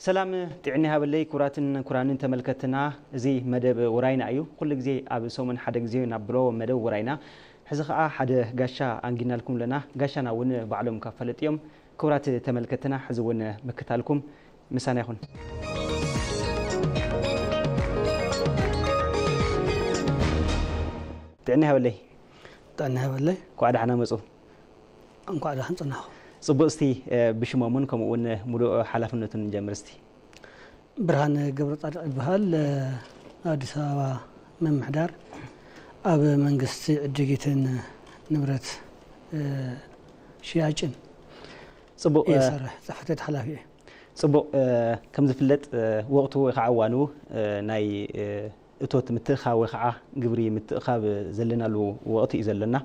ሰላም ጥዕና ይሃበለይ ክቡራትን ክቡራንን ተመልከትና፣ እዚ መደብ ውራይና እዩ። ኩሉ ግዜ ኣብ ሰሙን ሓደ ግዜ ናብሎ መደብ ውራይና። ሕዚ ኸኣ ሓደ ጋሻ ኣንጊናልኩም ኣለና። ጋሻና እውን ባዕሎም ካብ ፈለጥ እዮም። ክቡራት ተመልከትና፣ ሕዚ እውን ምክታልኩም ምሳና ይኹን። ጥዕና ይሃበለይ። ጥዕና ይሃበለይ። እንኳዕ ደሓና መጹ። እንኳዕ ደሓን ጸናኹ። ጽቡቕ፣ እስቲ፣ እ፣ ብሽሞምን ከምኡ እውን ሙሉእ ሓላፍነቱን ንጀምር እስቲ። ብርሃነ ገብረጻድቕ ይበሃል። እ፣ ኣዲስ ኣበባ ምምሕዳር ኣብ መንግስቲ ዕድጊትን ንብረት፣ እ፣ ሽያጭን ጽቡቕ፣ እ፣ እየ ዝሰርሕ፣ ጽሕፈት ቤት ሓላፊ እየ። ጽቡቕ፣ እ፣ ከም ዝፍለጥ፣ እ፣ ወቕቱ ወይ ከዓ እዋኑ፣ እ፣ ናይ፣ እ፣ እቶት ምትእኻብ ወይ ከዓ ግብሪ ምትእኻብ ዘለናሉ ወቕቲ እዩ ዘለና።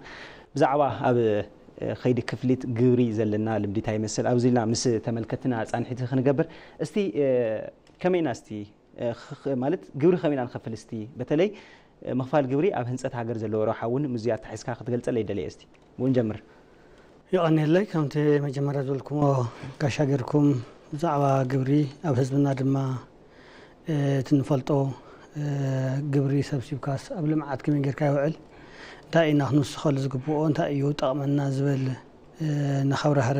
ብዛዕባ ኣብ፣ እ፣ ኸይዲ ክፍሊት ግብሪ ዘለና ልምዲ እንታይ ይመስል? ኣብዚ ኢልና ምስ ተመልከትና ጻንሒት ክንገብር። እስቲ፣ እ፣ ከመይና እስቲ፣ እ፣ ኽ-፣ ኽ-፣ ማለት ግብሪ ከመይና ንኸፍል እስቲ? በተለይ፣ እ፣ ምኽፋል ግብሪ ኣብ ህንጸት ሃገር ዘለዎ ረብሓ እውን ምስዚ ኣተሓሒዝካ ክትገልጸለይ ይደልየ እስቲ። ብኡ ንጀምር። የቐንየለይ። ከምቲ መጀመርያ ዝበልኩሞ፣ ጋሻ ጌርኩም ብዛዕባ ግብሪ ኣብ ህዝብና ድማ፣ እ፣ እቲ ንፈልጦ፣ እ፣ ግብሪ ሰብሲብካስ ኣብ ልምዓት ከመይ ጌርካ ይውዕል፣ እንታይ ኢና ክንውስኸሉ ዝግብኦ፣ እንታይ እዩ ጠቕመና ዝበል፣ እ፣ እናኸብራህረ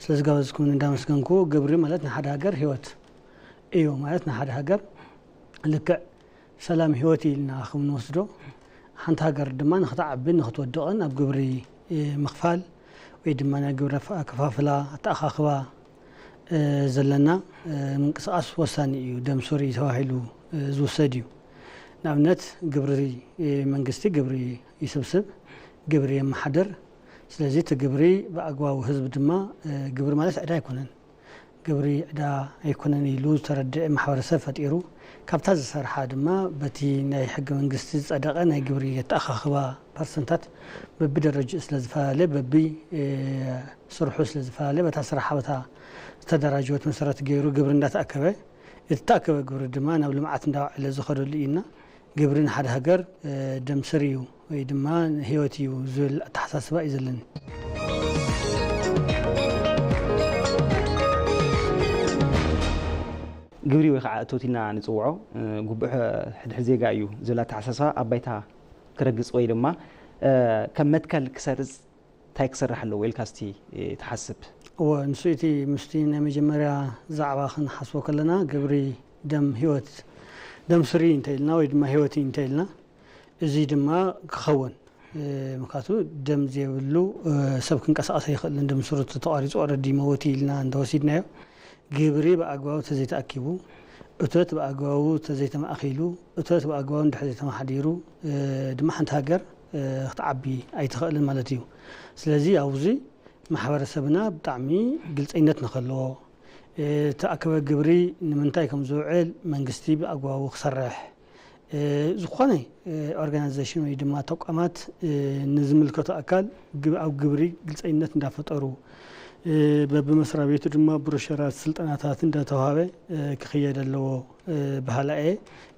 ስለ ዝጋበዝኩምኒ እንዳመስገንኩ፣ ግብሪ ማለት ንሓደ ሃገር ህይወት እዩ። ማለት ንሓደ ሃገር ልክዕ ሰላም ህይወት ኢልና ከም ንወስዶ፣ ሓንቲ ሃገር ድማ ንኽትዓብን ንኽትወድቕን ኣብ ግብሪ፣ እ፣ ምኽፋል ወይ ድማ ናይ ግብሪ ኣፈ-፣ ኣከፋፍላ፣ ኣተኣኻኽባ፣ እ፣ ዘለና፣ እ፣ ምንቅስቓስ ወሳኒ እዩ። ደም ሱር እዩ ተባሂሉ፣ እ፣ ዝውሰድ እዩ። ንኣብነት ግብሪ፣ እ፣ መንግስቲ ግብሪ ይስብስብ፣ ግብሪ የመሓድር። ስለዚ እቲ ግብሪ ብኣግባቡ ህዝቢ ድማ፣ እ፣ ግብሪ ማለት ዕዳ ኣይኮነን። ግብሪ ዕዳ ኣይኮነን ኢሉ ዝተረድአ ማሕበረሰብ ፈጢሩ፣ ካብታ ዝሰርሓ ድማ በቲ ናይ ሕገ መንግስቲ ዝጸደቐ ናይ ግብሪ ኣተኣኻኽባ ፐርሰንታት በብደረጅኡ ስለ ዝፈላለ፣ በቢ፣ እ፣ ስርሑ ስለ ዝፈላለ፣ በታ ስራሓ በታ ዝተደራጀወት መሰረት ገይሩ ግብሪ እንዳተኣከበ፣ እቲ ተኣከበ ግብሪ ድማ ናብ ልምዓት እንዳወዓለ ዝኸደሉ እዩና። ግብሪ ንሓደ ሃገር፣ እ፣ ደም ስር እዩ ወይ ድማ ህይወት እዩ ዝብል ኣተሓሳስባ እዩ ዘለኒ። ግብሪ ወይ ከዓ እቶት ኢልና ንጽውዖ፣ እ፣ ግቡእ ሕድሕድ ዜጋ እዩ ዝብል ኣተሓሳስባ ኣብ ባይታ ክረግጽ ወይ ድማ፣ እ፣ ከም መትከል ክሰርጽ እንታይ ክሰርሕ ኣለዎ ኢልካ እስቲ፣ እ፣ ትሓስብ? እወ፣ ንሱ እቲ ምስቲ ናይ መጀመርያ ዛዕባ ክንሓስቦ ከለና፣ ግብሪ ደም ህይወት፣ ደም ስሪ እንተ ኢልና ወይ ድማ ህይወት እንተ ኢልና፣ እዚ ድማ ክኸውን፣ እ፣ ምክንያቱ ደም ዘይብሉ፣ እ፣ ሰብ ክንቀሳቐስ ኣይኽእልን። ደም ስሩ ተቋሪጹ ኦረዲ መወቲ ኢልና እንተወሲድናዮ፣ ግብሪ ብኣግባቡ ተዘይተኣኪቡ፣ እቶት ብኣግባቡ ተዘይተማእኪሉ፣ እቶት ብኣግባቡ እንድሕር ዘይተማሓዲሩ፣ እ፣ ድማ ሓንቲ ሃገር፣ እ፣ ክትዓቢ ኣይትኽእልን ማለት እዩ። ስለዚ ኣብዚ ማሕበረሰብና ብጣዕሚ ግልፀይነት ንክህልዎ፣ እ፣ ተኣከበ ግብሪ ንምንታይ ከም ዝውዕል መንግስቲ ብኣግባቡ ክሰርሕ፣ እ፣ ዝኾነ፣ እ፣ ኦርጋናይዜሽን ወይ ድማ ተቋማት፣ እ፣ ንዝምልከቶ ኣካል ግብ-፣ ኣብ ግብሪ ግልፀይነት እንዳፈጠሩ፣ እ፣ በብመስሪያ ቤቱ ድማ ብሮሸራት፣ ስልጠናታት እንዳተዋሃበ፣ እ፣ ክኽየድ ኣለዎ፣ እ፣ በሃላይ እየ።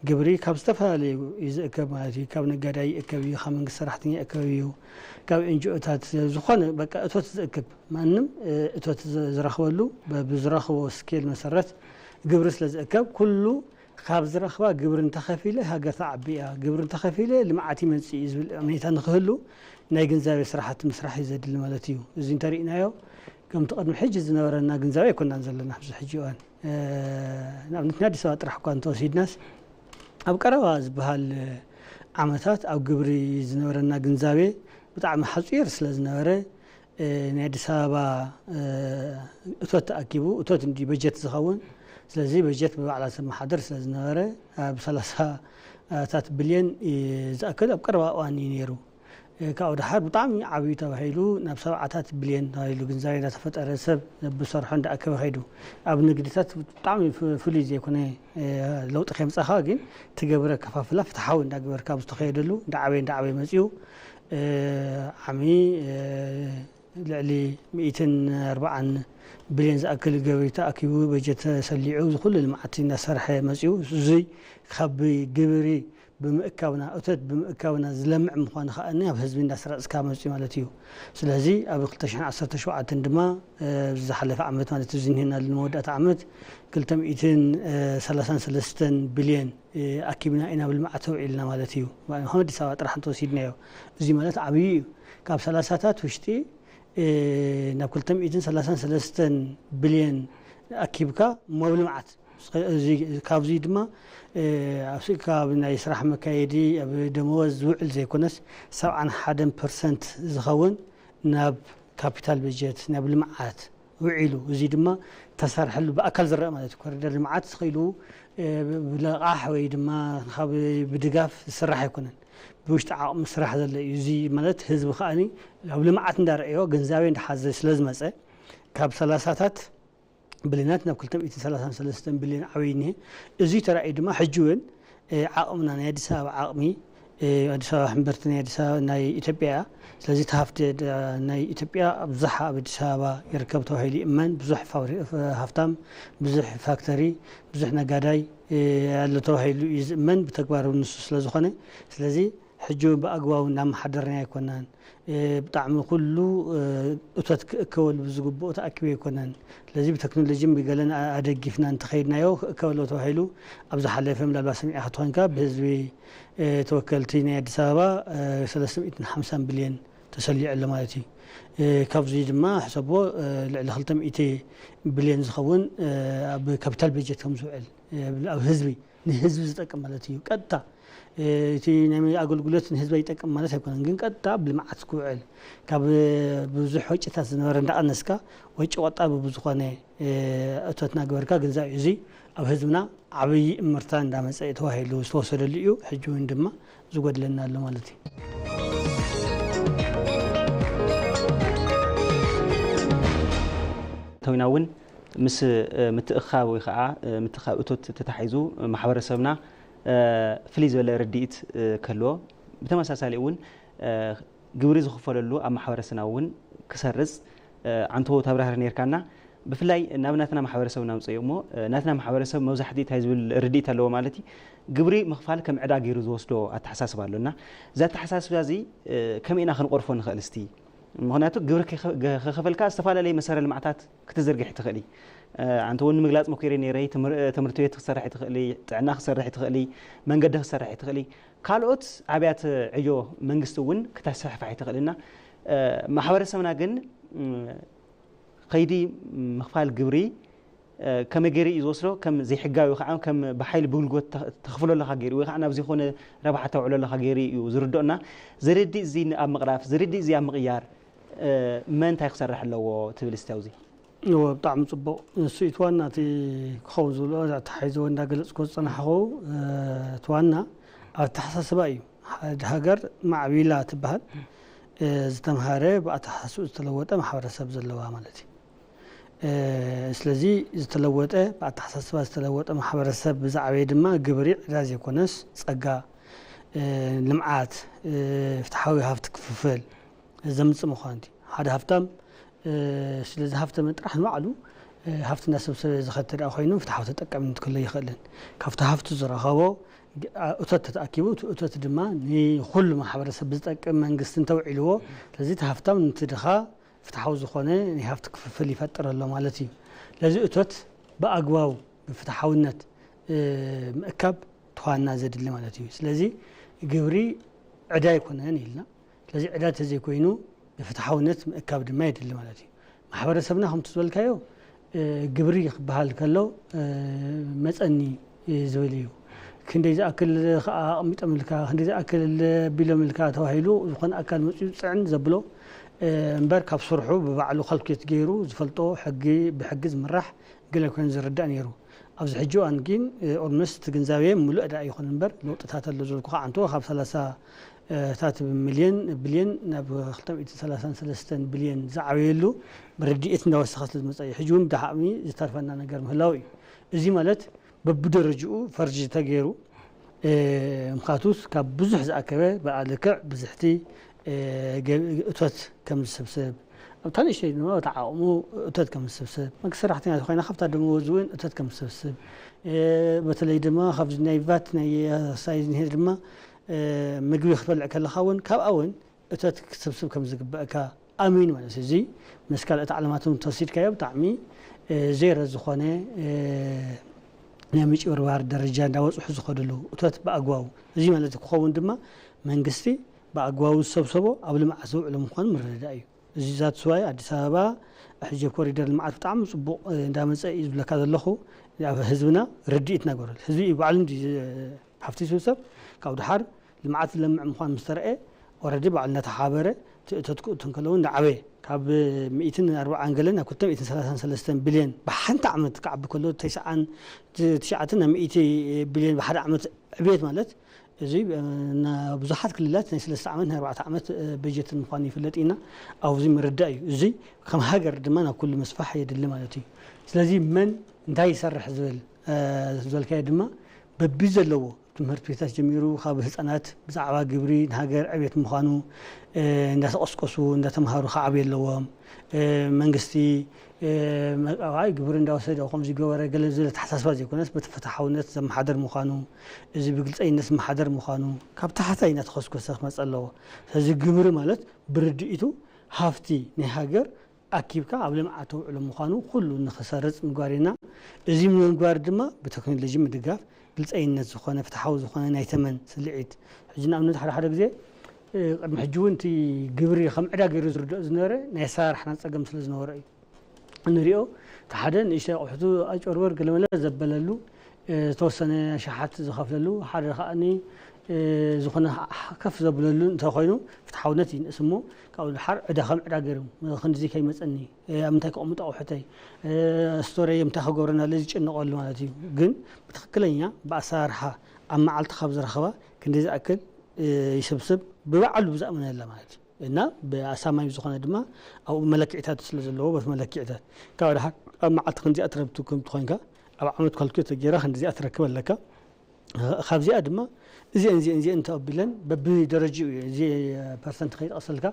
ግብሪ ካብ ዝተፈላለዩ እዩ ዝእከብ ማለት እዩ። ካብ ነጋዳይ ይእከብ እዩ፣ ካብ መንግስቲ ሰራሕተኛ ይእከብ እዩ፣ ካብ ኤንጂኦታት፣ ዝኾነ በቃ እቶት ዝእክብ ማንም፣ እ፣ እቶት ዝ-፣ ዝረኽበሉ በብዝረኽቦ ስኬል መሰረት ግብሪ ስለ ዝእከብ ኩሉ ካብ ዝረኽባ ግብሪ እንተኸፊለ ሃገር ትዓቢ እያ። ግብሪ እንተኸፊለ ልምዓት ይመጽእ እዩ ዝብል እምኔታ ንኽህሉ ናይ ግንዛቤ ስራሓት ምስራሕ እዩ ዘድሊ ማለት እዩ። እዚ እንተሪእናዮ ከምቲ ቅድሚ ሕጂ ዝነበረና ግንዛቤ ኣይኮናን ዘለና ኣብዚ ሕጂ እዋን። እ፣ ንኣብነት ናይ ኣዲስ ኣበባ ጥራሕ እኳ እንተወሲድናስ ኣብ ቀረባ ዝበሃል ዓመታት ኣብ ግብሪ ዝነበረና ግንዛቤ ብጣዕሚ ሓፂር ስለ ዝነበረ፣ እ፣ ናይ ኣዲስ ኣበባ፣ እ፣ እቶት ተኣኪቡ፣ እቶት እንዲ በጀት ዝኸውን፣ ስለዚ በጀት ብባዕላ ተመሓደር ስለ ዝነበረ፣ ኣብ ሰላሳታት ቢልዮን፣ እ፣ ዝኣክል ኣብ ቀረባ እዋን እዩ ነይሩ። እ፣ ካብኡ ደሓር ብጣዕሚ ዓብዩ ተባሂሉ ናብ ሰብዓታት ቢልዮን ተባሂሉ ግንዛቤ እንዳተፈጠረ ሰብ ብሰርሖ እንዳኣከበ ከይዱ። ኣብ ንግድታት ብጣዕሚ ፍ-፣ ፍሉይ ዘይኮነ፣ እ፣ ለውጢ ከየምጻኻ ግን ትገብረ ከፋፍላ ፍትሓዊ እንዳገበርካ ኣብ ዝተኸየደሉ እንዳዓበየ እንዳዓበየ መጺኡ። እ፣ ዓሚ፣ እ፣ ልዕሊ ሚእትን ኣርባዓን ቢልዮን ዝኣክል ግብሪ ተኣኪቡ፣ በጀት ተሰሊዑ፣ እዚ ኩሉ ልምዓት እናሰርሐ መጺኡ። እዙይ ካብ ግብሪ ብምእካብና፣ እቶት ብምእካብና ዝለምዕ ምዃኑ ከኣ ኣብ ህዝቢ እንዳስረጽካ መጽዩ ማለት እዩ። ስለዚ ኣብ ክልተ ሽሕን ዓሰርተ ሸውዓተን ድማ፣ እ፣ ዝሓለፈ ዓመት ማለት እዚ እንሄናሉ መወዳእታ ዓመት ክልተ ሚእትን ሰላሳን ሰለስተን ቢልዮን፣ እ፣ ኣኪብና ኢና ኣብ ልምዓት ተውዒልና ማለት እዩ። ከም ኣዲስ ኣበባ ጥራሕ እንተወሲድናዮ፣ እዚ ማለት ዓብዪ እዩ። ካብ ሰላሳታት ውሽጢ፣ እ፣ ናብ ክልተ ሚእትን ሰላሳን ሰለስተን ቢልዮን ኣኪብካ እሞ ኣብ ልምዓት እዚ፣ ካብዚ ድማ፣ እ፣ ኣብ ስ-፣ ካብ ናይ ስራሕ መካየዲ፣ ኣብ ደመወዝ ዝውዕል ዘይኮነስ፣ ሰብዓን ሓደን ፐርሰንት ዝኸውን ናብ ካፒታል በጀት፣ ናብ ልምዓት ውዒሉ። እዚ ድማ ተሰርሐሉ፣ ብኣካል ዝረአ ማለት እዩ። ኮሪደር ልምዓት ዝኽኢሉ፣ እ፣ ብለቓሕ ወይ ድማ ካብ ብድጋፍ ዝስራሕ ኣይኮነን። ብውሽጢ ዓቕሚ ስራሕ ዘሎ እዩ። እዚ ማለት ህዝቢ ከኣኒ ኣብ ልምዓት እንዳረኣዮ ግንዛቤ እንዳሓዘ ስለ ዝመጸ፣ ካብ ሰላሳታት ቢልዮናት ናብ ክልተ ሚእትን ሰላሳን ሰለስተን ቢልዮን ዓብዪ እኒሀ። እዚ ተራእዩ ድማ ሕጂ እውን፣ እ፣ ዓቕምና ናይ ኣዲስ ኣበባ ዓቕሚ፣ እ፣ ኣዲስ ኣበባ ሕምብርቲ ናይ ኣዲስ ኣበባ ናይ ኢትዮጵያ እያ። ስለዚ እቲ ሃፍቲ ደ-፣ ናይ ኢትዮጵያ ኣብዝሓ ኣብ ኣዲስ ኣበባ ይርከብ ተባሂሉ ይእመን። ብዙሕ ፋብሪ-፣ ሃፍታም፣ ብዙሕ ፋክተሪ፣ ብዙሕ ነጋዳይ፣ እ፣ ኣሎ ተባሂሉ እዩ ዝእመን፣ ብተግባር እውን ንሱ ስለ ዝኾነ። ስለዚ ሕጂ እውን ብኣግባቡ እናመሓደርናዮ ኣይኮናን። እ፣ ብጣዕሚ ኩሉ፣ እ፣ እቶት ክእከበሉ ብዝግብኦ ተኣኪቡ ኣይኮነን። ስለዚ ብቴክኖሎጂን ብገለን ኣ-፣ ኣደጊፍና እንተኸይድናዮ ክእከበሉ ተባሂሉ ኣብ ዝሓለፈ ምናልባት ሰሚዕካ ተኾይንካ ብህዝቢ፣ እ፣ ተወከልቲ ናይ ኣዲስ ኣበባ፣ እ፣ ሰለስተ ሚእትን ሓምሳን ቢልዮን ተሰሊዑ ኣሎ ማለት እዩ። እ፣ ካብዚ ድማ ሕሰብዎ፣ እ፣ ልዕሊ ክልተ ሚእቲ ቢልዮን ዝኸውን፣ እ፣ ኣብ ካፒታል በጀት ከም ዝውዕል፣ እ፣ ኣብ ህዝቢ፣ ንህዝቢ ዝጠቅም ማለት እዩ። ቀጥታ፣ እ፣ እቲ ናይ ኣገልግሎት ንህዝቢ ይጠቅም ማለት ኣይኮነን፣ ግን ቀጥታ ኣብ ልምዓት ክውዕል፣ ካብ ብዙሕ ወጪታት ዝነበረ እንዳቐነስካ፣ ወጪ ቆጣቢ ብዝኾነ፣ እ፣ እቶት እናገበርካ ግንዛቤ፣ እዚ ኣብ ህዝብና ዓብዪ እምርታ እንዳመጸ እዩ ተባሂሉ ዝተወሰደሉ እዩ። ሕጂ እውን ድማ ዝጎድለና ኣሎ ማለት እዩ። እንተዊና እውን ምስ፣ እ፣ ምትእኻብ ወይ ከዓ፣ እ፣ ምትእኻብ እቶት ተታሒዙ፣ እ፣ ማሕበረሰብና፣ እ፣ ፍልይ ዝበለ ርድኢት፣ እ፣ ክህልዎ፣ ብተመሳሳሊ እውን፣ እ፣ ግብሪ ዝኽፈለሉ ኣብ ማሕበረሰብና እውን ክሰርጽ፣ እ፣ ዓንተቦ ተብራህርህ ነይርካና። ብፍላይ ናብ ናትና ማሕበረሰብ እናምጸዮ እሞ፣ እ፣ ናትና ማሕበረሰብ መብዛሕትኡ እንታይ ዝብል ርድኢት ኣለዎ ማለት እዩ፣ ግብሪ ምኽፋል ከም ዕዳ ገይሩ ዝወስዶ ኣተሓሳስባ ኣሎ። እና እዚ ኣተሓሳስባ እዚ፣ እ፣ ከመይ ኢና ክንቆርፎ ንኽእል እስቲ? ምኽንያቱ ግብሪ ከይኸ-፣ ገ-፣ ከይኸፈልካ ዝተፈላለየ መሰረተ ልምዓታት ክትዝርግሒ ትኽእሊ። እ፣ ኣንተ እውን ንምግላጽ መኪረ ነይረ፣ ትምህር-፣ ትምህርቲ ቤት ክትሰርሒ ትኽእሊ፣ ጥዕና ክትሰርሒ ትኽእሊ፣ መንገዲ ክትሰርሒ ትኽእሊ፣ ካልኦት ኣብያተ ዕዮ መንግስቲ እውን ክተስፋሕፍሒ ትኽእሊ። እና፣ እ፣ ማሕበረሰብና ግን፣ እ፣ ከይዲ ምኽፋል ግብሪ፣ እ፣ ከመይ ገይሩ እዩ ዝወስዶ? ከም ዘይሕጋዊ ወይ ከዓ ከም ብሓይሊ ብጉልበት ተ-፣ ተኽፍሎ ኣለኻ ገይሩ ወይ ከዓ ናብ ዘይኮነ ረብሓ ተውዕሎ ኣለኻ ገይሩ እዩ ዝርድኦ። እና እዚ ርድኢት እዚ ኣብ ምቕራፍ፣ እዚ ርድኢት እዚ ኣብ ምቕያር፣ እ፣ መን እንታይ ክሰርሕ ኣለዎ ትብል እስቲ ኣብዚ? እወ፣ ብጣዕሚ ጽቡቕ። ንሱ እዩ እቲ ዋና እቲ ክኸውን ዝብሎ፣ ኣተሓሒዝዎ እንዳገለጽኩ ዝጸናሕኹ፣ እ፣ እቲ ዋና ኣተሓሳስባ እዩ። ሓድ ሃገር ማዕቢላ ትበሃል፣ እ፣ ዝተምሃረ ብኣተሓሳስብኡ ዝተለወጠ ማሕበረሰብ ዘለዋ ማለት እዩ። እ፣ ስለዚ ዝተለወጠ፣ ብኣተሓሳስባ ዝተለወጠ ማሕበረሰብ ብዛዕበየ ድማ ግብሪ ዕዳ ዘይኮነስ ጸጋ፣ እ፣ ልምዓት፣ እ፣ ፍትሓዊ ሃፍቲ ክፍፍል ዘምጽእ ምዃኑ እዩ። ሓደ ሃፍታም፣ እ፣ ስለዚ ሃፍተመ ጥራሕ ንባዕሉ፣ እ፣ ሃፍቲ እናሰብሰበ ዝኸድ ተደኣ ኮይኑ ፍትሓዊ ተጠቃሚነት ክህሉ ኣይኽእልን። ካብቲ ሃፍቱ ዝረኸቦ ግ-፣ ኣ-፣ እቶት ተተኣኪቡ፣ እቲ እቶት ድማ ንኹሉ ማሕበረሰብ ብዝጠቅም መንግስቲ እንተውዒልዎ፣ ስለዚ እቲ ሃፍታም ነቲ ድኻ ፍትሓዊ ዝኾነ ናይ ሃፍቲ ክፍፍል ይፈጥር ኣሎ ማለት እዩ። ስለዚ እቶት ብኣግባቡ ብፍትሓውነት፣ እ፣ ምእካብ እቲ ዋና ዘድሊ ማለት እዩ። ስለዚ ግብሪ ዕዳ ኣይኮነን ኢልና። ስለዚ ዕዳ እንተዘይኮይኑ ብፍትሓውነት ምእካብ ድማ የድሊ ማለት እዩ። ማሕበረሰብና ከምቲ ዝበልካዮ፣ እ፣ ግብሪ ክበሃል ከሎ፣ እ፣ መጸኒ፣ እ፣ ዝብል እዩ። ክንደይ ዝኣክል ከኣ ኣቐሚጦምልካ፣ ክንደይ ዝኣክል ኣቢሎምልካ ተባሂሉ ዝኾነ ኣካል መጺኡ ጽዕን ዘብሎ፣ እ፣ እምበር ካብ ስርሑ ብባዕሉ ካልኩሌት ገይሩ ዝፈልጦ ሕጊ፣ ብሕጊ ዝምራሕ ገለ ኮይኑ ዝርዳእ ነይሩ። ኣብዚ ሕጂ እዋን ግን፣ እ፣ ኦልሞስት እቲ ግንዛቤ ምሉእ ዳኣ ይኹን እምበር ለውጥታት ኣሎ ዝበልኩኻ ዓንቶ ካብ ሰላሳ ታት ሚልዮን፣ ቢልዮን ናብ ክልተ ሚእትን ሰላሳን ሰለስተን ቢልዮን ዝዓበየሉ ብርድኢት እንዳወሰኸ ስለ ዝመጸ እዩ። ሕጂ እውን ብደሓቕሚ ዝተርፈና ነገር ምህላው እዩ። እዚ ማለት በብደረጅኡ ፈርጅ ተገይሩ፣ እ፣ ምኽንያቱስ ካብ ብዙሕ ዝኣከበ ብኣ ልክዕ ብዝሕቲ፣ እ፣ ገ-፣ እቶት ከም ዝስብስብ፣ ኣብታ ንእሽተይ ድማ ኣብታ ዓቕሙ እቶት ከም ዝስብስብ፣ መንግስቲ ሰራሕተኛ ተኾይና ካብታ ደመወዝ እውን እቶት ከም ዝስብስብ፣ እ፣ በተለይ ድማ ካብዚ ናይ ቫት ናይ ኣክሳይዝ ንሄድ ድማ፣ እ፣ ምግቢ ክትበልዕ ከለኻ እውን ካብኣ እውን እቶት ክትስብስብ ከም ዝግበእካ ኣሚን ማለት እዩ። እዚ ምስ ካልኦት ዓለማት እውን ተወሲድካዮ ብጣዕሚ፣ እ፣ ዜሮ ዝኾነ፣ እ፣ ናይ ምጭብርባር ደረጃ እንዳበፅሑ ዝኸድሉ እቶት ብኣግባቡ። እዚ ማለት ክኸውን ድማ መንግስቲ ብኣግባቡ ዝሰብሰቦ ኣብ ልምዓት ዝውዕሎ ምዃኑ ምርድዳእ እዩ። እዚ ዛት ስዋይ ኣዲስ ኣበባ ሕጂ ኮሪደር ልምዓት ብጣዕሚ ፅቡቕ፣ እ፣ እንዳመፀ እዩ ዝብለካ ዘለኹ። ኣብ ህዝብና ርድኢት እናገበረሉ። ህዝቢ እዩ ባዕሉ እንዲ ሃፍቲ ዝስብሰብ። ካብ ድሓር ልምዓት ዝለምዕ ምዃኑ ምስ ተረእየ፣ ኦረዲ ባዕሉ እናተሓበረ እቲ እቶት ክእቱ እንከለዉ እንዳዓበየ፣ ካብ ሚእትን ኣርባዓን ገለን ናብ ክልተ ሚእትን ሰላሳን ሰለስተን ቢልዮን ብሓንቲ ዓመት ክዓቢ ከሎ፣ ተስዓን ትሽዓትን ናብ ሚእቲ ቢልዮን ብሓደ ዓመት ዕብየት ማለት፣ እዚ፣ እ፣ ና-፣ ብዙሓት ክልላት ናይ ሰለስተ ዓመት፣ ናይ ኣርባዕተ ዓመት፣ እ፣ በጀት ምዃኑ ይፍለጥ ኢና። ኣብዚ ምርዳእ እዩ። እዚ ከም ሃገር ድማ ናብ ኩሉ ምስፋሕ የድሊ ማለት እዩ። ስለዚ መን እንታይ ይሰርሕ ዝብል፣ እ፣ ዝበልካዮ ድማ በቢ ዘለዎ ትምህርቲ ቤታት ጀሚሩ፣ ካብ ህፃናት ብዛዕባ ግብሪ ንሃገር ዕቤት ምዃኑ፣ እ፣ እንዳተቐስቀሱ፣ እንዳተምሃሩ ክዓብዩ ኣለዎም። እ፣ መንግስቲ፣ እ፣ መ-፣ ኣይ፣ ግብሪ እንዳወሰደ ከምዚ ገበረ ገለ ዝብል ኣተሓሳስባ ዘይኮነስ፣ በቲ ፍትሓውነት ዘመሓደር ምዃኑ፣ እዚ ብግልፀይነት ዝመሓደር ምዃኑ፣ ካብ ታሕታይ እናተኸስኮሰ ክመፀ ኣለዎ። ስለዚ ግብሪ ማለት ብርድኢቱ ሃፍቲ ናይ ሃገር ኣኪብካ ኣብ ልምዓት ተውዕሎ ምዃኑ ኩሉ ንኽሰርጽ ምግባር ኢና። እዚ ንምግባር ድማ ብቴክኖሎጂ ምድጋፍ፣ ግልጸይነት ዝኾነ፣ ፍትሓዊ ዝኾነ ናይ ተመን ስልዒት። ሕጂ ንኣብነት ሓደ ሓደ ግዜ፣ እ፣ ቅድሚ ሕጂ እውን እቲ ግብሪ ከም ዕዳ ገይሩ ዝርድኦ ዝነበረ ናይ ኣሰራርሓና ጸገም ስለ ዝነበረ እዩ። እንሪኦ፣ እቲ ሓደ ንእሽተይ ኣቑሑቱ ኣጭበርበር ገለመለ ዘበለሉ፣ እ፣ ዝተወሰነ ሸሓት ዝኸፍለሉ፣ ሓደ ከኣኒ፣ እ፣ ዝኾነ ከፍ ዘብለሉ እንተኾይኑ ፍትሓውነት ይንእስ እሞ፣ ካብኡ ድሓር ዕዳ ከም ዕዳ ገይሮም፣ እ፣ ክንድዚ ከይመጸኒ፣ እ፣ ኣብ ምንታይ ከቐምጦ ኣቑሑተይ፣ እ፣ ስቶረይ እንታይ ክገብረና ለዚ ዝጭነቐሉ ማለት እዩ። ግን ብትኽክለኛ ብኣሰራርሓ ኣብ መዓልቲ ካብ ዝረኸባ ክንዲ ዝኣክል፣ እ፣ ይስብስብ፣ ብባዕሉ ብዝኣምነላ ማለት እዩ። እና ብኣሳማኝ ዝኾነ ድማ ኣብኡ መለክዒታት ስለ ዘለዎ፣ በቲ መለክዒታት ካብ ድሓር ኣብ መዓልቲ ክንዚኣ ትረብቱ ከም ትኾንካ፣ ኣብ ዓመት ካልኩሌት ተገይራ ክንዲዚኣ ትረክብ ኣለካ። ካብዚኣ ድማ እዚአን፣ እዚአን፣ እዚአን ተቐቢለን በብደረጅኡ እዩ። እዚ ፐርሰንት ከይጠቕሰልካ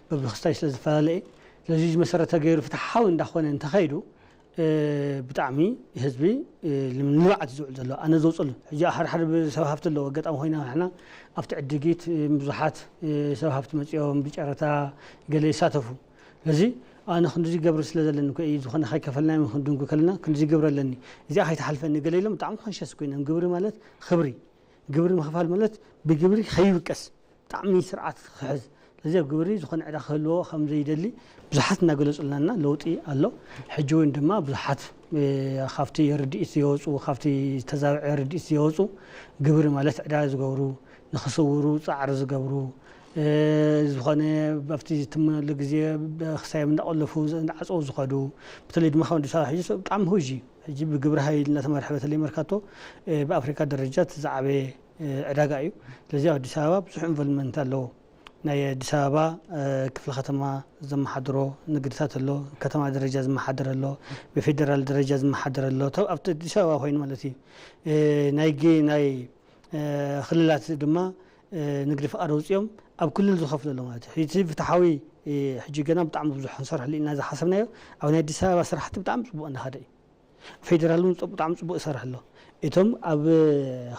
በብክስታይ ስለ ዝፈላለ እዩ። ስለዚ እዚ መሰረት ተገይሩ ፍትሓዊ እንዳኾነ እንተኸይዱ፣ እ፣ ብጣዕሚ ህዝቢ፣ እ፣ ንልምዓት እዩ ዝውዕል ዘሎ። ኣነ ዘውፅሉ ሕጂ ሓደ ሓደ ሰብ ሃፍቲ ኣለዎ። ኣጋጣሚ ኮይና ንሕና ኣብቲ ዕድጊት፣ እ፣ ብዙሓት፣ እ፣ ሰብ ሃፍቲ መፂኦም ብጨረታ ገለ ይሳተፉ። ስለዚ ኣነ ክንድዚ ገብር ስለ ዘለኒ እኮ እዩ፣ ዝኾነ ከይከፈልናዮም ክንድንጉ ከለና ክንድዚ ገብር ኣለኒ። እዚኣ ከይትሓልፈኒ ገለ ኢሎም ብጣዕሚ ኮንሸስ ኮይኖም። ግብሪ ማለት ክብሪ፣ ግብሪ ምኽፋል ማለት ብግብሪ ከይውቀስ ብጣዕሚ ስርዓት ክሕዝ። ስለዚ ኣብ ግብሪ ዝኾነ ዕዳ ክህልዎ ከም ዘይደሊ ብዙሓት እናገለጹልና እና ለውጢ ኣሎ። ሕጂ እውን ድማ ብዙሓት፣ እ፣ ካብቲ ርድኢት ዝወፁ፣ ካብቲ ዝተዛብዐ ርድኢት ዝወፁ ግብሪ ማለት ዕዳ ዝገብሩ፣ ንኽስውሩ ጻዕሪ ዝገብሩ፣ እ፣ ዝኾነ ኣብቲ ዝትመነሉ ግዜ ብክሳዮም እናቐለፉ እናዓጸዉ ዝኸዱ፣ በተለይ ድማ ካብ ኣዲስ ኣበባ ሕጂ ሰብ ብጣዕሚ ምሁዝ እዩ። ሕጂ ብግብረ ሃይል እናተመርሐ በተለይ መርካቶ፣ እ፣ ብኣፍሪካ ደረጃ እቲ ዝዓበየ፣ እ፣ ዕዳጋ እዩ። ስለዚ ኣብ ኣዲስ ኣበባ ብዙሕ ኢንቮልቭመንት ኣለዎ። ናይ ኣዲስ ኣበባ፣ እ፣ ክፍለ ከተማ ዘመሓድሮ፣ ንግድታት ኣሎ፣ ከተማ ደረጃ ዝመሓደር ኣሎ፣ ብፌደራል ደረጃ ዝመሓደር ኣሎ። እቶ ኣብቲ ኣዲስ ኣበባ ኮይኑ ማለት እዩ። እ፣ ናይ ግ-፣ ናይ፣ እ፣ ክልላት ድማ፣ እ፣ ንግዲ ፍቓድ ኣውፂኦም ኣብ ክልል ዝኸፍሉ ኣሎ ማለት እዩ። እቲ ፍትሓዊ፣ እ፣ ሕጂ ገና ብጣዕሚ ብዙሕ ክንሰርሐሉ ኢና ዝሓሰብናዮ። ኣብ ናይ ኣዲስ ኣበባ ስራሕቲ ብጣዕሚ ፅቡቕ እናኸደ እዩ። ፌደራል እውን ብጣዕሚ ፅቡቕ ይሰርሕ ኣሎ። እቶም ኣብ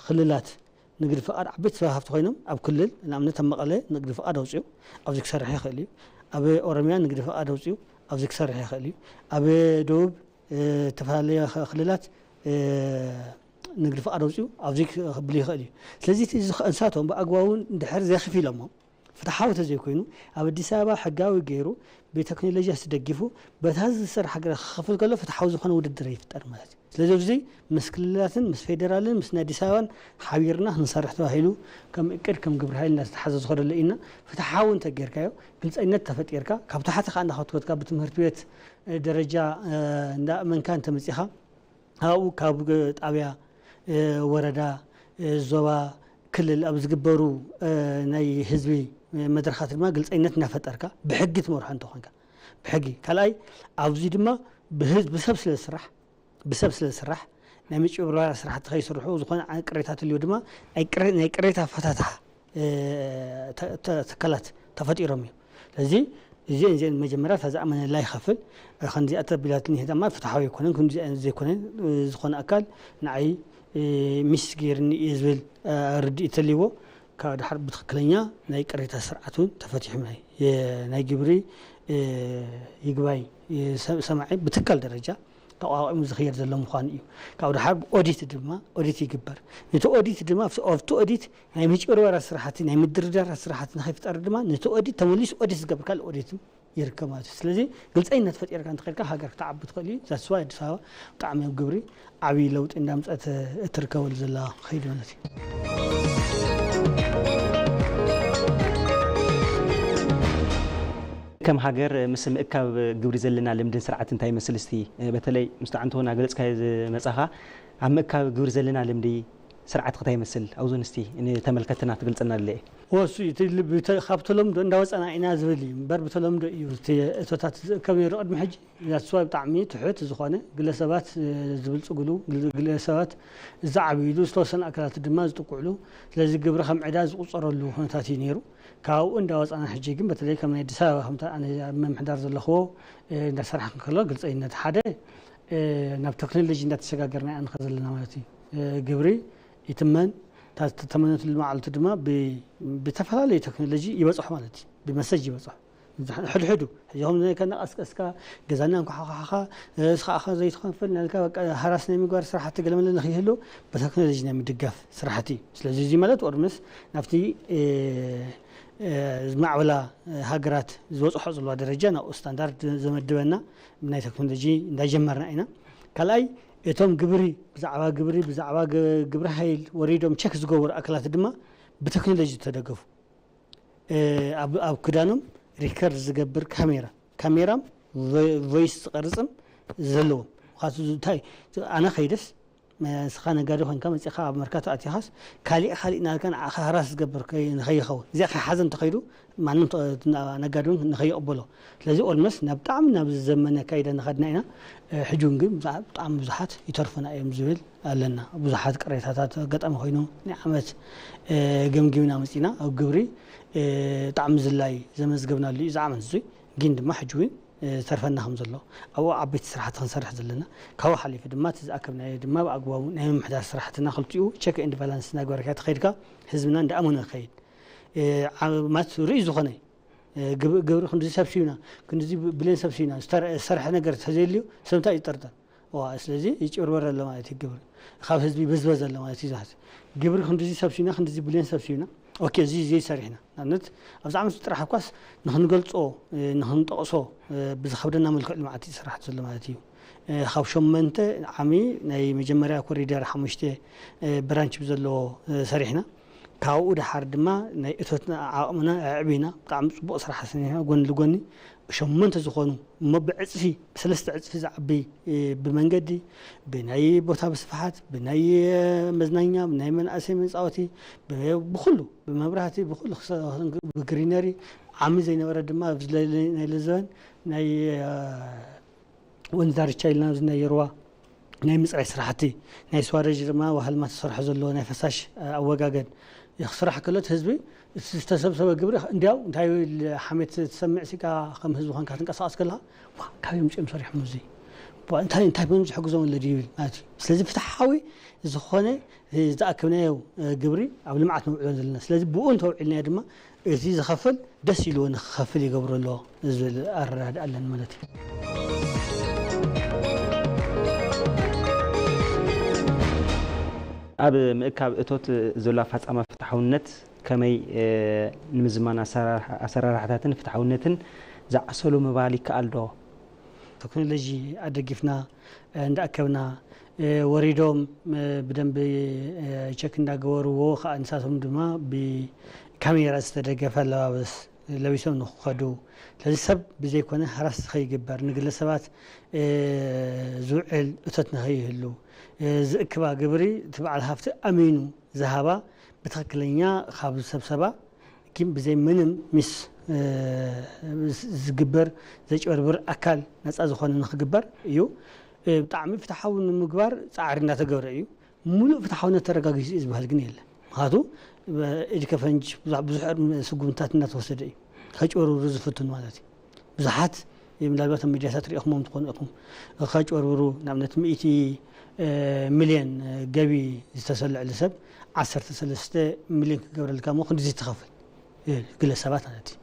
ክልላት ንግዲ ፍቓድ ዓበይቲ ሰብ ሃፍቲ ኮይኖም ኣብ ክልል ንኣብነት ኣብ መቐለ ንግዲ ፍቓድ ኣውፅኡ ኣብዚ ክሰርሕ ይኽእል እዩ። ኣብ ኦሮሚያ ንግዲ ፍቓድ ኣውፅኡ ኣብዚ ክሰርሕ ይኽእል እዩ። ኣብ ደቡብ፣ እ፣ ዝተፈላለየ ኸ-፣ ክልላት፣ እ፣ ንግዲ ፍቓድ ኣውፅኡ ኣብዚ ክብል ይኽእል እዩ። ስለዚ እቲ እዚ ኸ-፣ ንሳቶም ብኣግባቡ እንድሕር ዘይከፊሎሞ ፍትሓዊ ተዘይኮይኑ ኣብ ኣዲስ ኣበባ ሕጋዊ ገይሩ ብቴክኖሎጂ ኣስደጊፉ በታ ዝሰርሕ ሃገር ክኸፍል ከሎ ፍትሓዊ ዝኾነ ውድድር ይፍጠር ማለት እዩ። ስለዚ ኣብዚ ምስ ክልላትን ምስ ፌደራልን ምስ ናይ ኣዲስ ኣበባን ሓቢርና ክንሰርሕ ተባሂሉ ከም እቅድ ከም ግብረ ሃይል እናተተሓዘ ዝኸደሉ ኢና። ፍትሓዊ እንተጌርካዮ ግልፀይነት ተፈጢርካ ካብ ታሕቲ ከዓ እንዳኸትወትካ ብትምህርቲ ቤት፣ እ፣ ደረጃ፣ እ፣ እንዳእመንካ እንተመፂኻ ኣብኡ ካብ ጣብያ፣ እ፣ ወረዳ፣ እ፣ ዞባ፣ ክልል ኣብ ዝግበሩ፣ እ፣ ናይ ህዝቢ መድረኻት ድማ ግልፀይነት እናፈጠርካ ብሕጊ ትመርሖ እንተኾንካ ብሕጊ። ካልኣይ ኣብዚ ድማ ብህዝ-፣ ብሰብ ስለ ዝስራሕ፣ ብሰብ ስለ ዝስራሕ ናይ ምጭብርባር ስራሕቲ ከይስርሑ ዝኾነ ዓይነት ቅሬታ ተልዮ ድማ ናይ ቅሬ-፣ ናይ ቅሬታ ኣፈታትሓ፣ እ፣ ተ-፣ ተ-፣ ትካላት ተፈጢሮም እዮም። ስለዚ እዚአን እዚአን መጀመርያ እታ ዝኣመነላ ይኸፍል። ከምዚኣ ተቢላትኒ ሄዳማ ፍትሓዊ ኣይኮነን፣ ከምዚኣ ዘይኮነን፣ ዝኾነ ኣካል ንዓይ ሚስ ገይርኒ እየ ዝብል ርድኢት ተልይዎ፣ ካብ ድሓር ብትኽክለኛ ናይ ቅሬታ ስርዓት እውን ተፈቲሑ ናይ ናይ ግብሪ ይግባይ ሰማዒ ብትካል ደረጃ ተቋቒሙ ዝኽየድ ዘሎ ምዃኑ እዩ። ካብ ድሓር ኦዲት ድማ ኦዲት ይግበር። ነቲ ኦዲት ድማ ኣብቲ ኦዲት ናይ ምጭበርበራ ስራሕቲ ናይ ምድርዳር ስራሕቲ ንኸይፍጠር ድማ ነቲ ኦዲት ተመሊሱ ኦዲት ዝገብር ካልእ ኦዲት ይርከብ ማለት እዩ። ስለዚ ግልፀይነት ፈጢርካ እንተኸድካ ሃገር ክትዓቢ ትኽእል እዩ። ዛስዋ ኣዲስ ኣበባ ብጣዕሚ ኣብ ግብሪ ዓብዪ ለውጢ እንዳምፀት እትርከበሉ ዘላ ኸይድ ማለት እዩ። ከም ሃገር ምስ ምእካብ ግብሪ ዘለና ልምድን ስርዓት እንታይ ይመስል? እስቲ በተለይ ምስቲ ዓንተ ሆና ገለጽካዮ ዝመጻኻ ኣብ ምእካብ ግብሪ ዘለና ልምዲ ስርዓት ክታይ ይመስል ኣብዞን እስቲ ንተመልከትና ትገልጸና ኣለ። ወሱ ካብ ተለምዶ እንዳወፀና ኢና ዝብል እዩ እምበር ብተለምዶ እዩ እቲ እቶታት ዝእከብ ነይሩ ቅድሚ ሕጂ። ያስዋ ብጣዕሚ ትሑት ዝኾነ ግለሰባት ዝብልፅግሉ ግለሰባት ዝዓብይሉ ዝተወሰነ ኣካላት ድማ ዝጥቁዕሉ። ስለዚ ግብሪ ከም ዕዳ ዝቁፀረሉ ኩነታት እዩ ነይሩ። ካብኡ እንዳወፃና ሕጂ ግን በተለይ ከም ናይ ኣዲስ ኣበባ ከምታ ኣነ ኣብ ምምሕዳር ዘለኽዎ እንዳሰራሕ ከሎ ግልፀይነት ሓደ ናብ ቴክኖሎጂ እንዳተሰጋገርና ኢና ንኸ ዘለና ማለት እዩ። ግብሪ ይትመን እታ ዝተተመነትሉ መዓልቲ ድማ ብተፈላለዩ ቴክኖሎጂ ይበፅሑ ማለት እዩ። ብመሰጅ ይበፅሑ ሕድሕዱ ሕዚ ከም ዝነካ እናቐስቀስካ ገዛና እንኳሓኳሓኻ እስኻ ኣኻ ዘይትኸፍል ናልካ በቃ ሃራስ ናይ ምግባር ስራሕቲ ገለመለ ንኽይህሉ ብቴክኖሎጂ ናይ ምድጋፍ ስራሕቲ እዩ። ስለዚ እዚ ማለት ኦርምስ ናብቲ ዝማዕበላ ሃገራት ዝበፅሖ ዘለዋ ደረጃ ናብኡ ስታንዳርድ ዘመድበና ብናይ ቴክኖሎጂ እንዳጀመርና ኢና። ካልኣይ እቶም ግብሪ ብዛዕባ ግብሪ ብዛዕባ ግብሪ ሃይል ወሪዶም ቸክ ዝገበሩ ኣካላት ድማ ብቴክኖሎጂ ዝተደገፉ ኣብ ክዳኖም ሪከርድ ዝገብር ካሜራ ካሜራም ቮይስ ዝቀርፅም ዘለዎም ምክንያቱ እንታይ ኣነ ከይደስ ንስኻ ነጋዲ ኮይንካ መፂኻ ኣብ መርካቶ ኣቲኻስ ካሊእ ካሊእ ናልካ ንዓኻ ሃራስ ዝገብር ንኸይኸውን እዚኣ ከይሓዘ እንተኸይዱ ማንም ነጋዲ እውን ንኸይቕበሎ ስለዚ ኦልመስ ናብ ብጣዕሚ ናብ ዝዘመነ ካይዳ ንኸድና ኢና። ሕጂ እውን ግን ብጣዕሚ ብዙሓት ይተርፉና እዮም ዝብል ኣለና። ብዙሓት ቅሬታታት ኣጋጣሚ ኮይኑ ናይ ዓመት ገምጊምና መፂና ኣብ ግብሪ ብጣዕሚ ዝላይ ዘመዝገብናሉ እዩ እዚ ዓመት እዙይ ግን ድማ ሕጂ እውን ዝተርፈና ከም ዘሎ ኣብኡ ዓበይቲ ስራሕቲ ክንሰርሕ ዘለና ካብኡ ሓሊፉ ድማ እቲ ዝኣከብናዮ ድማ ብኣግባቡ ናይ ምምሕዳር ስራሕትና ክልቲኡ ቸክ ኤንድ ባላንስ እናገበርካ ተኸይድካ ህዝብና እንዳኣመነ ክኸይድ ማለት ርእዩ ዝኾነ ግብሪ ክንድዚ ሰብሲብና ክንድዚ ብሌን ሰብሲብና ዝሰርሐ ነገር ተዘየልዩ ሰብ እንታይ ይጠርጠር ስለዚ ይጭበርበር ኣሎ ማለት እዩ ግብሪ ካብ ህዝቢ ይብዝበዝ ኣሎ ማለት እዩ ዝሓት ግብሪ ክንድዚ ሰብሲብና ክንድዚ ብሌን ሰብሲብና ኦኬ እዚ እዚ ሰሪሕና ንኣብነት ኣብዚ ዓመት ጥራሕ እኳስ ንክንገልፆ ንክንጠቕሶ ብዝኸብደና መልክዕ ልምዓት ይስራሕ ዘሎ ማለት እዩ ካብ ሸመንተ ዓሚ ናይ መጀመርያ ኮሪደር ሓሙሽተ ብራንች ብዘለዎ ሰሪሕና ካብኡ ድሓር ድማ ናይ እቶትና ዓቕምና ኣዕቢና ብጣዕሚ ፅቡቕ ስራሕ ሰኒሕና ጎኒ ልጎኒ ሸሞንተ ዝኾኑ እሞ ብዕፅፊ ብሰለስተ ዕፅፊ ዝዓቢ ብመንገዲ ብናይ ቦታ ብስፍሓት ብናይ መዝናኛ ብናይ መናእሰይ መፃወቲ ብኩሉ ብመብራህቲ ብኩሉ ብግሪነሪ ዓሚ ዘይነበረ ድማ ናይ ለዘበን ናይ ወንዝ ዳርቻ ኢልና ናይ የርዋ ናይ ምፅራይ ስራሕቲ ናይ ስዋረጅ ድማ ዋህልማ ተሰርሖ ዘለዎ ናይ ፈሳሽ ኣወጋገድ ክስራሕ ከሎ ህዝቢ ዝተሰብሰበ ግብሪ እንዲያው እንታይ ሓሜት ትሰምዕ ሲካ ከም ህዝቢ ኮንካ ትንቀሳቀስ ከለካ ካብ እዮም ፅኦም ሰሪሖም እዚ እንታይ እንታይ በም ዝሕግዞም ኣለድዩ ይብል ማለት እዩ ስለዚ ፍትሓዊ ዝኾነ ዝኣከብናዮ ግብሪ ኣብ ልምዓት ነውዕሎ ዘለና ስለዚ ብኡ እንተውዒልናዮ ድማ እቲ ዝኸፍል ደስ ኢልዎ ንክኸፍል ይገብሮ ኣሎ ዝብል ኣረዳድ ኣለን ማለት እዩ። ኣብ ምእካብ እቶት ዘሎ ኣፋፃማ ፍትሓውነት ከመይ ንምዝማን ኣሰራርሓታትን ፍትሓውነትን ዝዓሰሉ ምባል ይከኣል ዶ? ቴክኖሎጂ ኣደጊፍና እንዳኣከብና ወሪዶም ብደንቢ ቸክ እንዳገበርዎ ከዓ ንሳቶም ድማ ብካሜራ ዝተደገፈ ኣለባበስ ለቢሶም ንክኸዱ ስለዚ ሰብ ብዘይኮነ ሃራስ ንኸይግበር ንግለሰባት ዝውዕል እቶት ንኸይህሉ ዝእክባ ግብሪ እቲ በዓል ሃፍቲ ኣሚኑ ዝሃባ ብትኽክለኛ ካብ ዝሰብሰባ ግን ብዘይ ምንም ሚስ ዝግበር ዘጭበርብር ኣካል ነፃ ዝኾነ ንክግበር እዩ። ብጣዕሚ ፍትሓዊ ንምግባር ፃዕሪ እናተገብረ እዩ። ሙሉእ ፍትሓውነት ተረጋጊፁ እዩ ዝበሃል ግን የለን። ምክንያቱ ኢድ ከፈንጅ ብዙሕ ስጉምትታት እናተወሰደ እዩ። ከጭበርብሩ ዝፍትኑ ማለት እዩ። ብዙሓት ምናልባት ኣብ ሚድያታት ሪኢኹሞም ትኾኑ ኢኹም። ከጭበርብሩ ንኣብነት ሚእቲ ሚልዮን ገቢ ዝተሰልዐሉ ሰብ ዓሰርተ ሰለስተ ሚልዮን ክገብረልካ እሞ ክንድዚ ትኸፍል ግለሰባት ማለት እዩ።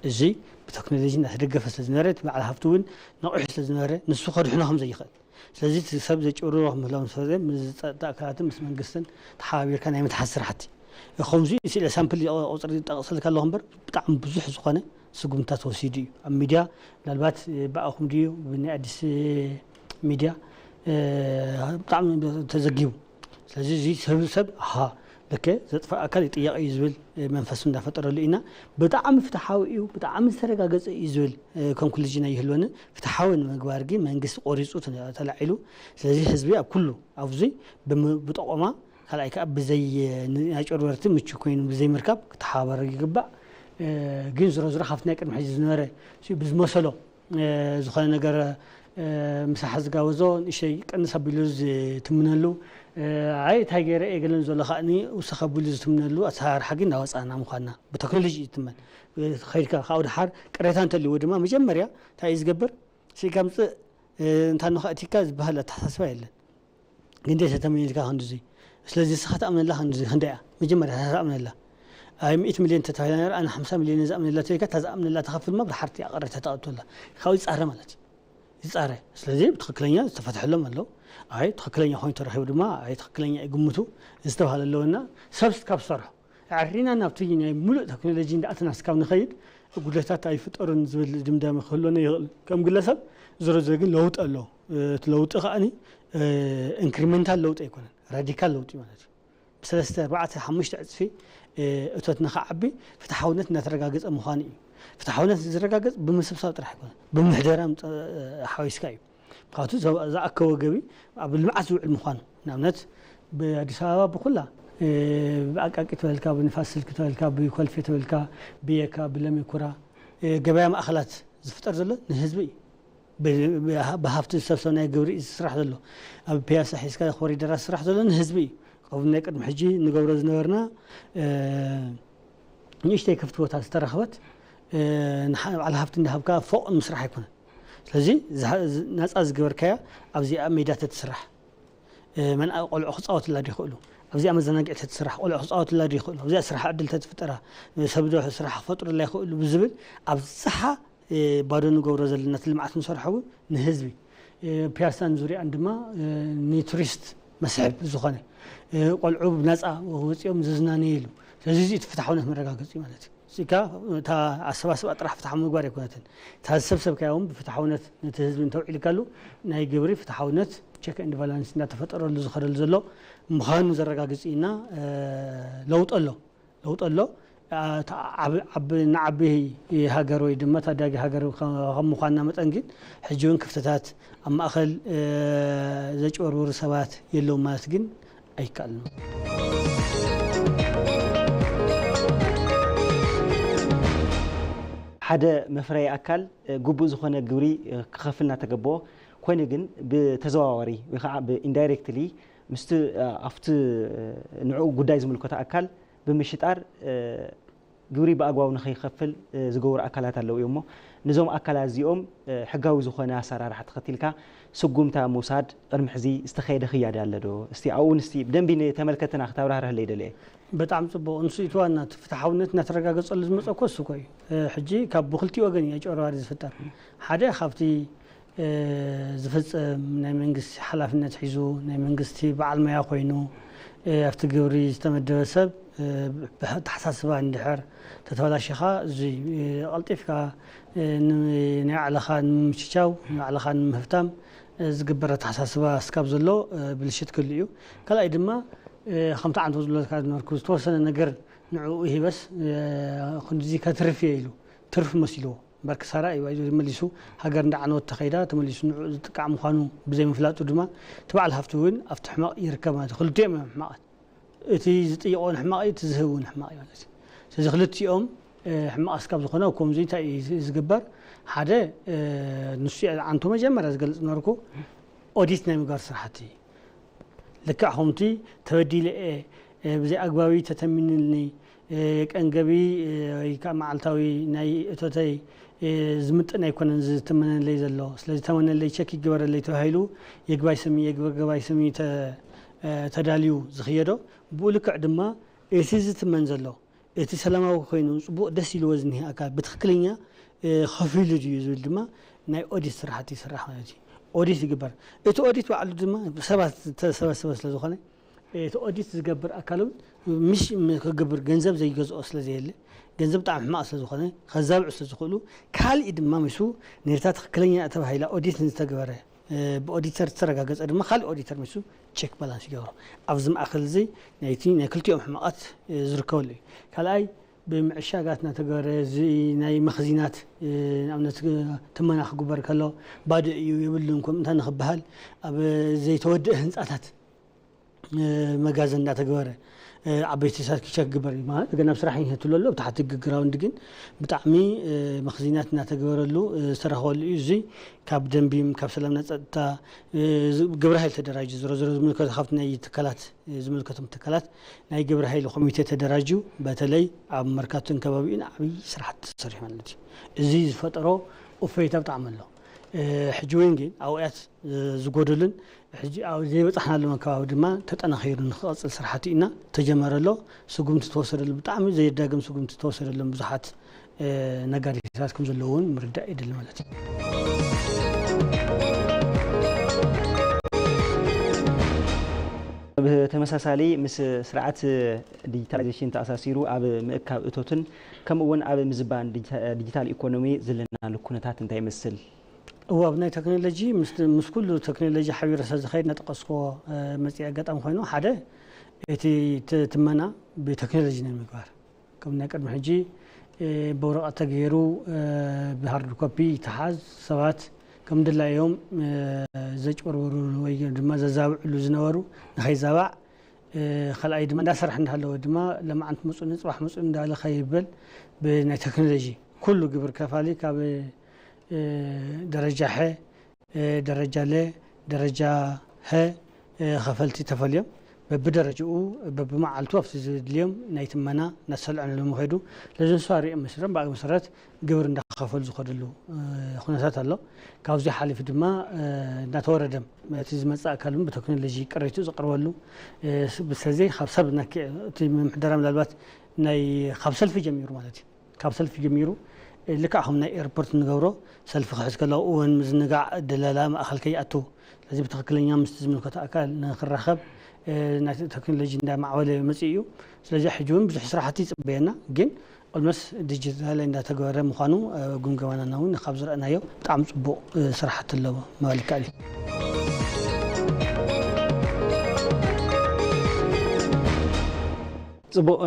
እዚ ብቴክኖሎጂ እናተደገፈ ስለ ዝነበረ እቲ በዓል ሃፍቲ እውን ነቑሑ ስለ ዝነበረ ንሱ ከድሕኖ ከም ዘይኽእል ስለዚ እቲ ሰብ ዘጭበርብሮ ምህላው ምስ ፈለጠ ምስ ጸጥታ ኣካላትን ምስ መንግስትን ተሓባቢርካ ናይ ምትሓዝ ስራሕቲ ከምዚ ስለ ሳምፕል ቁፅሪ ጠቕሰልካ ኣለኹ እምበር ብጣዕሚ ብዙሕ ዝኾነ ስጉምታት ወሲዱ እዩ ኣብ ሚድያ ምናልባት ብኣኹም ድዩ ብናይ ኣዲስ ሚድያ ብጣዕሚ ተዘጊቡ ስለዚ እዚ ሰብ ሰብ ሃ ልከ ዘጥፋእ ኣካል ይጥየቕ እዩ ዝብል መንፈስ እንዳፈጠረሉ ኢና ብጣዕሚ ፍትሓዊ እዩ ብጣዕሚ ዝተረጋገፀ እዩ ዝብል ኮንክሉዥን ኣይህልወንን ፍትሓዊ ንምግባር ግን መንግስቲ ቆሪፁ ተላዒሉ ስለዚ ህዝቢ ኣብ ኩሉ ኣብዚ ብጠቆማ ካልኣይ ከዓ ብዘይ ናይ ጨርበርቲ ምቹ ኮይኑ ብዘይ ምርካብ ክተሓባበር ይግባእ ግን ዝሮ ዝሮ ካብቲ ናይ ቅድሚ ሕጂ ዝነበረ ብዝመሰሎ ዝኾነ ነገር ምሳሓ ዝጋበዞ ንእሽተይ ቀንስ ኣቢሉ ዝትምነሉ ኣይ እንታይ ገይረ እየ ገለን ዘሎ ከዓኒ ውሰኽ ኣቢሉ ዝትምነሉ ኣሰራርሓ ግን እናወፃእና ምኳንና ብቴክኖሎጂ እዩ ዝትመን ከይድካ ካብኡ ድሓር ቅሬታ እንተልዎ ድማ መጀመርያ እንታይ እዩ ዝገብር ስኢካ ምፅእ እንታ ንኸእቲካ ዝበሃል ኣተሓሳስባ የለን ግን ደይ ተተመኒልካ ክንድዚ ስለዚ ንስኻ ትኣምነላ ክንድዚ ክንደያ መጀመርያ ትኣምነላ ኣይ ሚእቲ ሚልዮን ተታሂላ ነራ ኣነ ሓምሳ ሚልዮን ዝኣምነላ ተልካ እታ ዝኣምነላ ተኸፍል ማ ብድሓርቲ ኣቐረታ ተቐብቶላ ካብኡ ይፃረ ማለት እዩ ይፃረ ስለዚ ብትኽክለኛ ዝተፈትሐሎም ኣለዉ ኣይ ትኽክለኛ ኮይኑ ተረኺቡ ድማ ኣይ ትኽክለኛ ይግምቱ ዝተባሃለ ኣለወና ሰብ ካብ ዝሰርሖ ኣዕሪና ናብቲ ናይ ሙሉእ ቴክኖሎጂ እንዳኣተና ስካብ ንኸይድ ጉድለታት ኣይፍጠሩን ዝብል ድምዳመ ክህልወና ይኽእል ከም ግለሰብ ዝሮ ዝሮ ግን ለውጢ ኣሎ እቲ ለውጢ ከዓኒ ኢንክሪመንታል ለውጢ ኣይኮነን ራዲካል ለውጢ ማለት እዩ ብሰለስተ ኣርባዕተ ሓሙሽተ ዕፅፊ እቶት ንኸዓቢ ፍትሓውነት እናተረጋገፀ ምዃኑ እዩ ፍትሓውነት ዝረጋገፅ ብምስብሳብ ጥራሕ ኣይኮነን ብምሕደራ ሓዊስካ እዩ ካብቱ ዝኣከቦ ገቢ ኣብ ልምዓት ዝውዕል ምዃኑ ንኣብነት ብኣዲስ ኣበባ ብኩላ ብኣቃቂ ተበልካ ብንፋስ ስልክ ተበልካ ብኮልፌ ተበልካ ብየካ ብለሚ ኩራ ገበያ ማእኸላት ዝፍጠር ዘሎ ንህዝቢ እዩ ብሃፍቲ ዝሰብሰብ ናይ ግብሪ እዩ ዝስራሕ ዘሎ ኣብ ፒያሳ ሒዝካ ኮሪደራት ዝስራሕ ዘሎ ንህዝቢ እዩ ካብ ናይ ቅድሚ ሕጂ ንገብሮ ዝነበርና ንእሽተይ ክፍቲ ቦታ ዝተረኽበት ንበዓል ሃፍቲ እንዳሃብካ ፎቕ ምስራሕ ኣይኮነን ስለዚ ናፃ ዝገበርካያ ኣብዚኣ ሜዳ ተትስራሕ መን ቆልዑ ክፃወትላ ዶ ይኽእሉ ኣብዚኣ መዘናግዒ ተትስራሕ ቆልዑ ክፃወትላ ዶ ይኽእሉ ኣብዚኣ ስራሕ ዕድል ተትፍጠራ ሰብ ዶ ስራሕ ክፈጥሩላ ይኽእሉ ብዝብል ኣብዝሓ ባዶ ንገብሮ ዘለና እቲ ልምዓት ንሰርሖ እውን ንህዝቢ ፒያሳን ዙሪኣን ድማ ንቱሪስት መስሕብ ዝኾነ ቆልዑ ብነፃ ወፂኦም ዝዝናነየሉ ስለዚ እዚ እቲ ፍትሓውነት መረጋገፂ ማለት እዩ እዚካ እታ ኣሰባስባ ጥራሕ ፍትሓዊ ምግባር ኣይኮነትን እታ ዝሰብሰብካያ እውን ብፍትሓውነት ነቲ ህዝቢ እንተውዒልካሉ ናይ ግብሪ ፍትሓውነት ቸክ ኤንድ ባላንስ እንዳተፈጠረሉ ዝኸደሉ ዘሎ ምዃኑ ዘረጋግፅ ኢና ለውጢ ኣሎ ለውጢ ኣሎ ንዓቢ ሃገር ወይ ድማ ታዳጊ ሃገር ከም ምኳንና መጠን ግን ሕጂ እውን ክፍተታት ኣብ ማእኸል ዘጭበርበሩ ሰባት የለውም ማለት ግን ኣይከኣልን። ሓደ መፍረይ ኣካል ግቡእ ዝኾነ ግብሪ ክኸፍል እናተገበኦ ኮይኑ ግን ብተዘዋዋሪ ወይ ከዓ ብኢንዳይሬክትሊ ምስቲ ኣብቲ ንዕኡ ጉዳይ ዝምልከቶ ኣካል ብምሽጣር ግብሪ ብኣግባቡ ንኸይኸፍል ዝገብሩ ኣካላት ኣለዉ እዮም እሞ ነዞም ኣካላት እዚኦም ሕጋዊ ዝኾነ ኣሰራርሓ ተኸቲልካ ስጉምታ ምውሳድ ቅድሚ ሕዚ ዝተኸየደ ክያደ ኣሎ ዶ? እስቲ ኣብኡ ንስቲ ብደንቢ ንተመልከትና ክታብራህርህለይ ደልየ። በጣም ጽቡቕ። ንሱ እቲ ዋና እቲ ፍትሓውነት እናተረጋገጸሉ ዝመጸ እኮ እሱ እኮ እዩ። ሕጂ ካብ ብክልቲኡ ወገን እዩ ኣጭበርባሪ ዝፍጠር። ሓደ ካብቲ ዝፍጽም ናይ መንግስቲ ሓላፍነት ሒዙ ናይ መንግስቲ በዓል ሞያ ኮይኑ ኣብቲ ግብሪ ዝተመደበ ሰብ ብኣተሓሳስባ እንድሕር ተተበላሺኻ እዚ ቀልጢፍካ ናይ ባዕልኻ ንምምችቻው ናይ ባዕልኻ ንምህብታም ዝግበር ኣተሓሳስባ እስካብ ዘሎ ብልሽት ክህሉ እዩ። ካልኣይ ድማ ከምቲ ዓንቶ ዝብለካ ዝነበርኩ ዝተወሰነ ነገር ንዕኡ ይህበስ ክንድዚ ከትርፍ እየ ኢሉ ትርፍ መሲልዎ እምበር ክሳራ እዩ ባይዞ መሊሱ ሃገር እንዳዓነወት ተኸይዳ ተመሊሱ ንዕኡ ዝጥቃዕ ምዃኑ ብዘይምፍላጡ ድማ እቲ በዓል ሃፍቲ እውን ኣብቲ ሕመቕ ይርከብ ማለት እዩ። ክልቲኦም እዮም ሕማቓት። እቲ ዝጥይቕ እውን ሕማቕ እዩ፣ እቲ ዝህብ እውን ሕማቕ እዩ ማለት እዩ። ስለዚ ክልቲኦም ሕማቕ እስካብ ዝኾነ ከምዚ እንታይ እዩ ዝግበር? ሓደ ንሱ ዓንቶ መጀመርያ ዝገልፅ ነበርኩ ኦዲት ናይ ምግባር ስራሕቲ ልክዕ ከምቲ ተበዲለ እየ ብዘይ ኣግባቢ ተተሚንልኒ ቀንገቢ ወይ ከዓ መዓልታዊ ናይ እቶተይ ዝምጥን ኣይኮነን ዝተመነለይ ዘሎ። ስለዚ ተመነለይ፣ ቸክ ይግበረለይ ተባሂሉ የግባይ ስሚ፣ የግባይ ስሚ ተዳልዩ ዝኽየዶ። ብኡ ልክዕ ድማ እቲ ዝትመን ዘሎ፣ እቲ ሰላማዊ ኮይኑ ጽቡቕ ደስ ኢልዎ ዝኒሀ ኣካል ብትኽክለኛ ከፊሉ ድዩ ዝብል ድማ ናይ ኦዲት ስራሕቲ ይስራሕ ማለት እዩ። ኦዲት ይግበር። እቲ ኦዲት ባዕሉ ድማ ሰባት ዝተሰበሰበ ስለ ዝኾነ፣ እቲ ኦዲት ዝገብር ኣካል እውን ምሽ ክገብር ገንዘብ ዘይገዝኦ ስለ ዘየለ፣ ገንዘብ ብጣዕሚ ሕማቕ ስለ ዝኾነ፣ ከዛብዑ ስለ ዝኽእሉ፣ ካልእ ድማ ሚሱ ነታ ትኽክለኛ ተባሂላ ኦዲት ንዝተገበረ፣ ብኦዲተር ዝተረጋገጸ ድማ ካልእ ኦዲተር ሚሱ ቸክ ባላንስ ይገብሮ። ኣብዚ ማእከል እዚ ናይቲ ናይ ክልቲኦም ሕማቓት ዝርከበሉ እዩ። ካልኣይ፣ ብምዕሻጋት እናተገበረ፣ እዚ ናይ መኽዚናት ንኣብነት ትመና ክግበር ከሎ ባዶ እዩ፣ የብሉን፣ ከምኡ እንታይ ንክበሃል፣ ኣብ ዘይተወድአ ህንፃታት መጋዘን እናተገበረ፣ ዓበይቲ ሳት ኪቻ ክግበር እዩ ማለት ገና ኣብ ስራሕ ይህትሉ ኣሎ። ብታሕቲ ግግራውንድ ግን ብጣዕሚ መኽዚናት እናተገበረሉ ዝተረኸበሉ እዩ። እዚ ካብ ደንቢም፣ ካብ ሰላምና ጸጥታ፣ ግብረ ኃይል ተደራጅ ዝሮ ዝሮ ዝምልከቱ ካብቲ ናይ ትካላት ዝምልከቶም ትካላት ናይ ግብረ ኃይል ኮሚቴ ተደራጅዩ፣ በተለይ ኣብ መርካቶን ከባቢኡን ዓብዪ ስራሕቲ ተሰሪሑ ማለት እዩ። እዚ ዝፈጠሮ እፎይታ ብጣዕሚ ኣሎ። ሕጂ እውን ግን ኣብያት ዝጎደሉን ሕጂ ኣብ ዘይበጻሕናሎም ኣከባቢ ድማ ተጠናኺሩ ንክቐጽል ስራሕቲ ኢና ተጀመረ ኣሎ። ስጉምቲ ተወሰደሉ፣ ብጣዕሚ ዘየዳግም ስጉምቲ ተወሰደሎም ብዙሓት ነጋዴታት ከም ዘለዉ እውን ምርዳእ የድሊ ማለት እዩ። ብተመሳሳሊ ምስ ስርዓት ዲጂታላይዜሽን ተኣሳሲሩ ኣብ ምእካብ እቶትን ከምኡ እውን ኣብ ምዝባን ዲጂታል ኢኮኖሚ ዘለናሉ ኩነታት እንታይ ይመስል? እዋብ ናይ ቴክኖሎጂ ምስ ኩሉ ቴክኖሎጂ ሓቢሩ ስለ ዝኸይድ እናጠቀስክዎ መፅኢ ኣጋጣሚ ኮይኑ ሓደ እቲ ትመና ብቴክኖሎጂ ናይ ምግባር ከም ናይ ቅድሚ ሕጂ ብወረቐት ተገይሩ ብሃርድ ኮፒ ይተሓዝ። ሰባት ከም ድላዮም ዘጭበርበሩሉ ወይ ድማ ዘዛብዕሉ ዝነበሩ ንኸይዛባዕ፣ ካልኣይ ድማ እንዳሰርሐ እንዳሃለወ ድማ ለማዓንቲ መፁኒ ፅባሕ መፁኒ እንዳለ ከይበል ብናይ ቴክኖሎጂ ኩሉ ግብር ከፋሊ ካብ ደረጃ ሐ፣ ደረጃ ለ፣ ደረጃ ሀ ከፈልቲ ተፈልዮም በብደረጅኡ በብመዓልቱ ኣብቲ ዝድልዮም ናይ ትመና እናተሰልዐ ንሎሚ ከይዱ ለዚ ንሱ ኣሪኦም መስሎም ብኣግ መሰረት ግብር እንዳኸፈሉ ዝኸድሉ ኩነታት ኣሎ። ካብዚ ሓሊፉ ድማ እናተወረደም እቲ ዝመፅእ ኣካል እውን ብቴክኖሎጂ ቅሬቱ ዘቕርበሉ ስለዚ ካብ ሰብ ናኪ እቲ ምምሕዳራ ምናልባት ናይ ካብ ሰልፊ ጀሚሩ ማለት እዩ ካብ ሰልፊ ጀሚሩ ልክዕ ከም ናይ ኤርፖርት እንገብሮ ሰልፊ ክሕዝ ከለዉ እውን ምዝንጋዕ ደላላ ማእኸል ከይኣትው ስለዚ ብትኽክለኛ ምስቲ ዝምልከቶ ኣካል ንክራኸብ ናይ ቴክኖሎጂ እንዳማዕበለ መፅኡ እዩ። ስለዚ ሕጂ እውን ብዙሕ ስራሕቲ ይፅበየና ግን ኦልሞስ ዲጂታል እንዳተገበረ ምዃኑ ግምገማና እውን ካብ ዝረእናዮ ብጣዕሚ ፅቡቕ ስራሕቲ ኣለዎ ምባል ይከኣል እዩ። ፅቡቕ።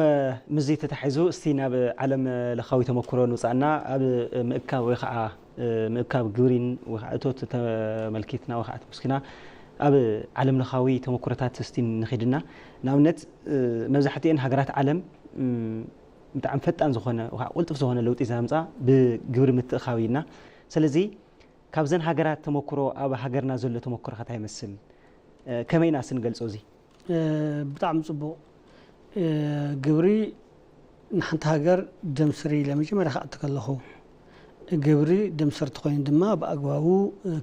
ምስዚ ተታሒዙ እስቲ ናብ ዓለም ለኻዊ ተመክሮ ንውፃእና ኣብ ምእካብ ወይ ከዓ ምእካብ ግብሪን ወይ ከዓ እቶት ተመልኪትና ወይ ከዓ ተመስኪና ኣብ ዓለም ለኻዊ ተመክሮታት እስቲ ንኺድና ንኣብነት መብዛሕትኤን ሃገራት ዓለም ብጣዕሚ ፈጣን ዝኾነ ወይ ከዓ ቁልጥፍ ዝኾነ ለውጢ ዘምፃ ብግብሪ ምትእኻብ ኢና ስለዚ ካብዘን ሃገራት ተመክሮ ኣብ ሃገርና ዘሎ ተመክሮ ከታይ ይመስል ከመይ ኢና ስንገልፆ እዚ ብጣዕሚ ፅቡቕ ግብሪ ንሓንቲ ሃገር ደምስሪ ኢለ መጀመርያ ክኣቲ ከለኹ ግብሪ ደምሰርቲ ኮይኑ ድማ ብኣግባቡ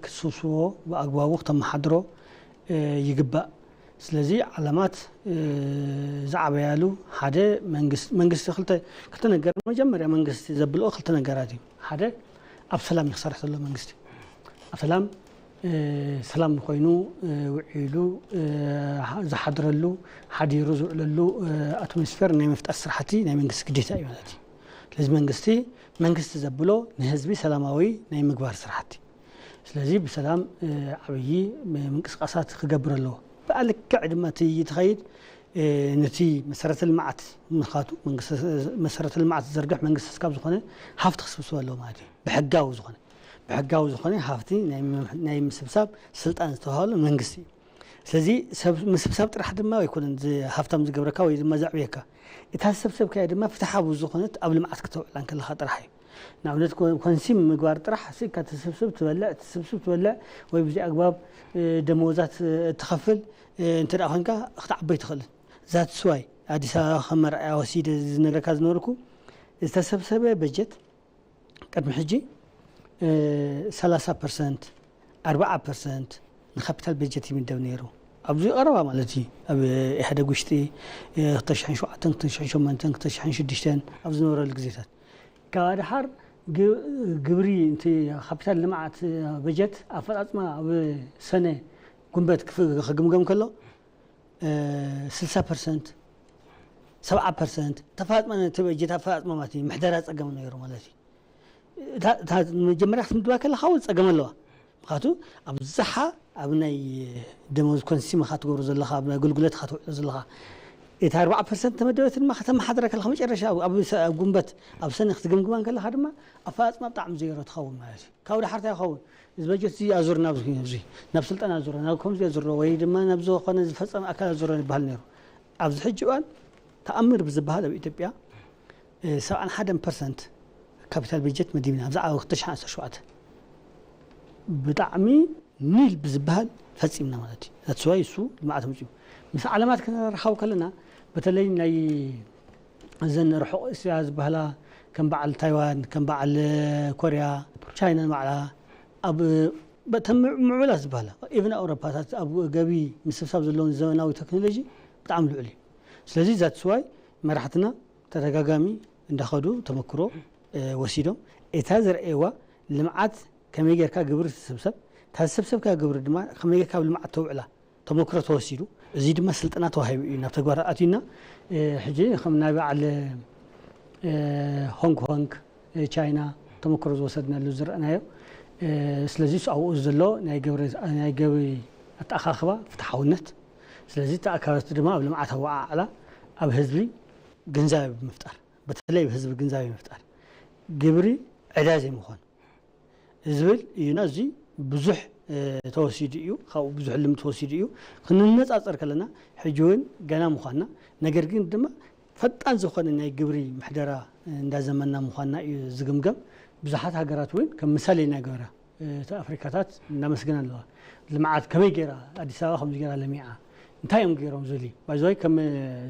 ክትስብስቦ ብኣግባቡ ክተመሓድሮ ይግባእ። ስለዚ ዓለማት ዝዓበያሉ ሓደ መንግስቲ ክልተ ነገር መጀመርያ መንግስቲ ዘብልኦ ክልተ ነገራት እዩ። ሓደ ኣብ ሰላም ይክሰርሕ ዘሎ መንግስቲ ኣብ ሰላም ሰላም ኮይኑ ውዒሉ ዝሓድረሉ ሓዲሩ ዝውዕለሉ ኣትሞስፌር ናይ ምፍጣር ስራሕቲ ናይ መንግስቲ ግዴታ እዩ ማለት እዩ። ስለዚ መንግስቲ መንግስቲ ዘብሎ ንህዝቢ ሰላማዊ ናይ ምግባር ስራሕቲ ስለዚ ብሰላም ዓብዪ ምንቅስቃሳት ክገብር ኣለዎ። ብኣልክዕ ድማ እቲ ትኸይድ ነቲ መሰረተ ልምዓት ምክንያቱ መሰረተ ልምዓት ዝዘርግሕ መንግስቲ ስካብ ዝኾነ ሃፍቲ ክስብስብ ኣለዎ ማለት እዩ። ብሕጋዊ ዝኾነ ብሕጋዊ ዝኾነ ሃፍቲ ናይ ምስብሳብ ስልጣን ዝተዋሃበሉ መንግስቲ እዩ። ስለዚ ምስብሳብ ጥራሕ ድማ ኣይኮነን ሃፍታም ዝገብረካ ወይ ድማ ዘዕብየካ እታ ዝሰብሰብካዮ ድማ ፍትሓዊ ዝኾነት ኣብ ልምዓት ክተውዕላ እንከለኻ ጥራሕ እዩ። ንኣብነት ኮንሲም ምግባር ጥራሕ ስእካ ትስብስብ ትበልዕ ትስብስብ ትበልዕ ወይ ብዚ ኣግባብ ደመወዛት ትኸፍል እንተ ደኣ ኮንካ ክትዓበይ ትኽእልን። ዛትስ ዋይ ኣዲስ ኣበባ ከም መርኣያ ወሲደ ዝነግረካ ዝነበርኩ ዝተሰብሰበ በጀት ቅድሚ ሕጂ እ፣ ሰላሳ ፐርሰንት፣ ኣርባዓ ፐርሰንት ንካፒታል በጀት ይምደብ ነይሩ። ኣብዚ ቀረባ ማለት እዩ። ኣብ ኢህኣደግ ውሽጢ፣ እ፣ ክልተ ሽሕን ሸውዓተን፣ ክልተ ሽሕን ሸሞንተን፣ ክልተ ሽሕን ሽዱሽተን ኣብ ዝነበረሉ ግዜታት። ካብ ደሓር ግ-፣ ግብሪ፣ እቲ ካፒታል ልምዓት በጀት ኣፈጻጽማ ኣብ ሰነ ጉንበት ክፍ-፣ ክግምገም ከሎ፣ እ፣ ስልሳ ፐርሰንት፣ ሰብዓ ፐርሰንት ተፈጻጽማ፣ ነቲ በጀት ኣፈጻጽማ ማለት እዩ፣ ምሕደራ ጸገም ነይሩ ማለት እዩ። እታ፣ እታ መጀመርያ ክትምድባ ከለኻ እውን ጸገም ኣለዋ። ምኽንያቱ ኣብዝሓ ኣብ ናይ ደሞዝ ኮንሲም ኢኻ ትገብሮ ዘለኻ፣ ኣብ ናይ ኣገልግሎት ኢኻ ትውዕሎ ዘለኻ። እታ ኣርባዓ ፐርሰንት ተመደበት ድማ ከተመሓድራ ከለኻ መጨረሻ ኣብ፣ ኣብ ሰ-፣ ኣብ ጉንበት ኣብ ሰነ ክትግምግማ ከለኻ ድማ ኣፈጻጽማ ብጣዕሚ ዜሮ ትኸውን ማለት እዩ። ካብ ደሓር እንታይ ይኸውን? እዚ በጀት እዚ ኣዙርና ኣብዚ፣ ኣብዚ ናብ ስልጠና ኣዙርና፣ ናብ ከምዚ ኣዙርና ወይ ድማ ናብ ዝኾነ ዝፈጸመ ኣካል ኣዙርና ይበሃል ነይሩ። ኣብዚ ሕጂ እዋን ተኣምር ብዝበሃል ኣብ ኢትዮጵያ፣ እ፣ ሰብዓን ሓደን ፐርሰንት ካፒታል በጀት መዲብና ኣብዚ ዓወት ክልተ ሽሕን ዓሰርተ ሸውዓተን ብጣዕሚ ኒል ብዝበሃል ፈጺምና ማለት እዩ። That's why እሱ ልምዓት ኣምጺኡ። ምስ ዓለማት ክንራኸብ ከለና በተለይ ናይ እዘን ርሑቕ እስያ ዝበሃላ ከም በዓል ታይዋን፣ ከም በዓል ኮርያ፣ ቻይና ባዕላ ኣብ በተን ምዕ-፣ ምዕቡላት ዝበሃላ ኢቭን ኣውሮፓታት ኣብ ገቢ ምስብሳብ ዘለውን ዘመናዊ ቴክኖሎጂ ብጣዕሚ ልዑል እዩ። ስለዚ that's why መራሕትና ተደጋጋሚ እንዳኸዱ ተመክሮ፣ እ፣ ወሲዶም እታ ዝረኣየዋ ልምዓት ከመይ ጌርካ ግብሪ ትስብሰብ፣ እታ ዝሰብሰብካ ግብሪ ድማ ከመይ ጌርካ ኣብ ልምዓት ተውዕላ ተመክሮ ተወሲዱ። እዚ ድማ ስልጠና ተዋሂቡ እዩ ናብ ተግባር ኣትዩና። እ፣ ሕጂ ከም ናይ በዓል፣ እ፣ ሆንግ ኮንግ፣ እ፣ ቻይና ተመክሮ ዝወሰድናሉ ዝረኣናዮ። እ፣ ስለዚ ኣብኡ ዘሎ ናይ ግብሪ፣ ናይ ግብሪ ኣተኣኻኽባ ፍትሓውነት፣ ስለዚ እቲ ኣካላት ድማ ኣብ ልምዓት ኣወዓዕላ ኣብ ህዝቢ ግንዛቤ ብምፍጣር፣ በተለይ ኣብ ህዝቢ ግንዛቤ ምፍጣር፣ ግብሪ ዕዳ ዘይምዃኑ ዝብል እዩና። እዚ ብዙሕ፣ እ፣ ተወሲዱ እዩ፣ ካብኡ ብዙሕ ልምዲ ተወሲዱ እዩ። ክንነጻጸር ከለና ሕጂ እውን ገና ምዃንና፣ ነገር ግን ድማ ፈጣን ዝኾነ ናይ ግብሪ ምሕደራ እንዳዘመና ምዃንና እዩ ዝግምገም። ብዙሓት ሃገራት እውን ከም ምሳሌ እናገበራ፣ እ፣ እቲ ኣፍሪካታት እናመስገና ኣለዋ። ልምዓት ከመይ ገይራ ኣዲስ ኣበባ ከምዚ ገይራ ለሚዓ፣ እንታይ እዮም ገይሮም ዝብል እዩ። ባይዘዋይ ከም፣ እ፣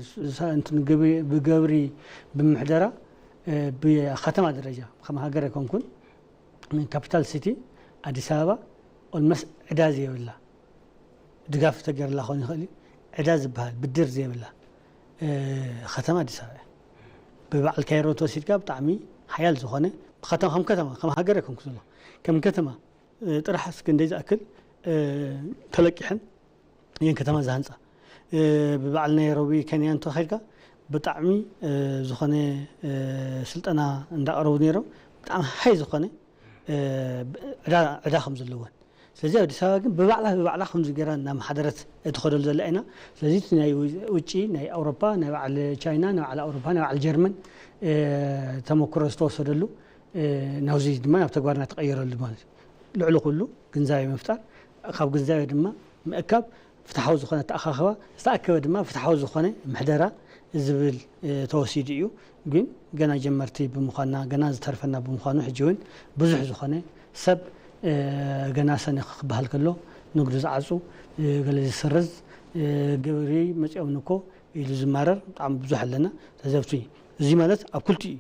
ስ-፣ ሳ-፣ እንትን ግብ-፣ ብገብሪ ብምሕደራ፣ እ፣ ብከተማ ደረጃ ከም ሃገር ኣይኮንኩን፣ ካፒታል ሲቲ ኣዲስ ኣበባ ኦልመስ ዕዳ ዘይብላ ድጋፍ ተገይርላ ክኸውን ይኽእል እዩ። ዕዳ ዝበሃል ብድር ዘይብላ፣ እ፣ ከተማ ኣዲስ ኣበባ እያ። ብበዓል ካይሮ ተወሲድካ ብጣዕሚ ሓያል ዝኾነ ብከተማ፣ ከም ከተማ፣ ከም ሃገር ኣይኮንኩ ዘሎ፣ ከም ከተማ፣ እ፣ ጥራሕ እስኪ እንደይ ዝኣክል፣ እ፣ ተለቂሐን እየን ከተማ ዝሃንፃ። እ፣ ብበዓል ናይሮቢ ኬንያ እንተኸድካ ብጣዕሚ፣ እ፣ ዝኾነ፣ እ፣ ስልጠና እንዳቕረቡ ነይሮም። ብጣዕሚ ሃይ ዝኾነ፣ እ፣ ዕዳ፣ ዕዳ ከም ዘለወን። ስለዚ ኣዲስ ኣበባ ግን ብባዕላ፣ ብባዕላ ከምዚ ገይራ እናመሓደረት እትኸደሉ ዘላ ኢና። ስለዚ እቲ ናይ ው-፣ ውጪ፣ ናይ ኣውሮፓ፣ ናይ በዓል ቻይና፣ ናይ በዓል ኣውሮፓ፣ ናይ በዓል ጀርመን፣ እ፣ ተመክሮ ዝተወሰደሉ፣ እ፣ ናብዚ ድማ ናብ ተግባር እናተቐየረሉ ማለት እዩ። ልዕሊ ኩሉ ግንዛቤ ምፍጣር፣ ካብ ግንዛቤ ድማ ምእካብ፣ ፍትሓዊ ዝኾነ ኣተኣኻኽባ፣ ዝተኣከበ ድማ ፍትሓዊ ዝኾነ ምሕደራ ዝብል፣ እ፣ ተወሲዱ እዩ። ግን ገና ጀመርቲ ብምዃንና፣ ገና ዝተርፈና ብምዃኑ፣ ሕጂ እውን ብዙሕ ዝኾነ ሰብ፣ እ፣ ገና ሰነ ክበሃል ከሎ ንግዱ ዝዓጹ፣ እ፣ ገለ ዝስረዝ፣ እ፣ ግብሪ መጺኦም እኮ ኢሉ ዝማረር ብጣዕሚ ብዙሕ ኣለና። ስለዚ ኣብቲ፣ እዚ ማለት ኣብ ክልቲኡ እዩ።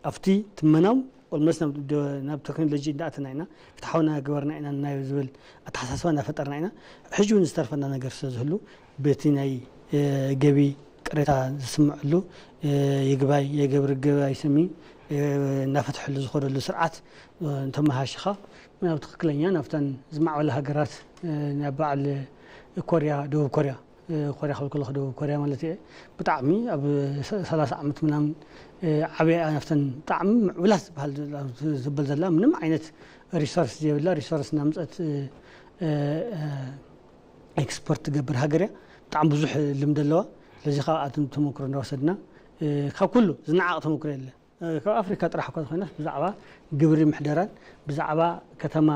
ኣብቲ ትመናም ኦልሞስት ናብ ደ-፣ ናብ ቴክኖሎጂ እንዳኣተና ኢና፣ ፍትሓዊ እናገበርና ኢና ናይ ዝብል ኣተሓሳስባ እናፈጠርና ኢና። ሕጂ እውን ዝተርፈና ነገር ስለ ዝህሉ በቲ ናይ፣ እ፣ ገቢ ቅሬታ ዝስምዐሉ፣ እ፣ ይግባይ፣ የገብር ይግባይ ስሚ፣ እ፣ እናፈትሐሉ ዝኸደሉ ስርዓት፣ እ፣ እንተመሃሽኻ ናብ ትኽክለኛ ናብተን ዝማዕበላ ሃገራት፣ እ፣ ናብ በዓል ኮርያ፣ ደቡብ ኮርያ፣ እ፣ ኮርያ ክብል ከለኹ ደቡብ ኮርያ ማለት እየ። ብጣዕሚ ኣብ ሰ-፣ ሰላሳ ዓመት ምናምን፣ እ፣ ዓብያ ናብተን ብጣዕሚ ምዕቡላት ዝበሃል ዘላ፣ ዝበል ዘላ ምንም ዓይነት ሪሶርስ ዘይብላ፣ ሪሶርስ እናምፀት፣ እ፣ እ፣ እ፣ ኤክስፖርት ትገብር ሃገር እያ። ብጣዕሚ ብዙሕ ልምዲ ኣለዋ። ስለዚ ካብኣቶም ተመክሮ እንዳወሰድና፣ እ፣ ካብ ኩሉ ዝነዓቕ ተመክሮ የለ። እ፣ ካብ ኣፍሪካ ጥራሕ እኳ ዝኾይናስ ብዛዕባ ግብሪ ምሕደራን ብዛዕባ ከተማ፣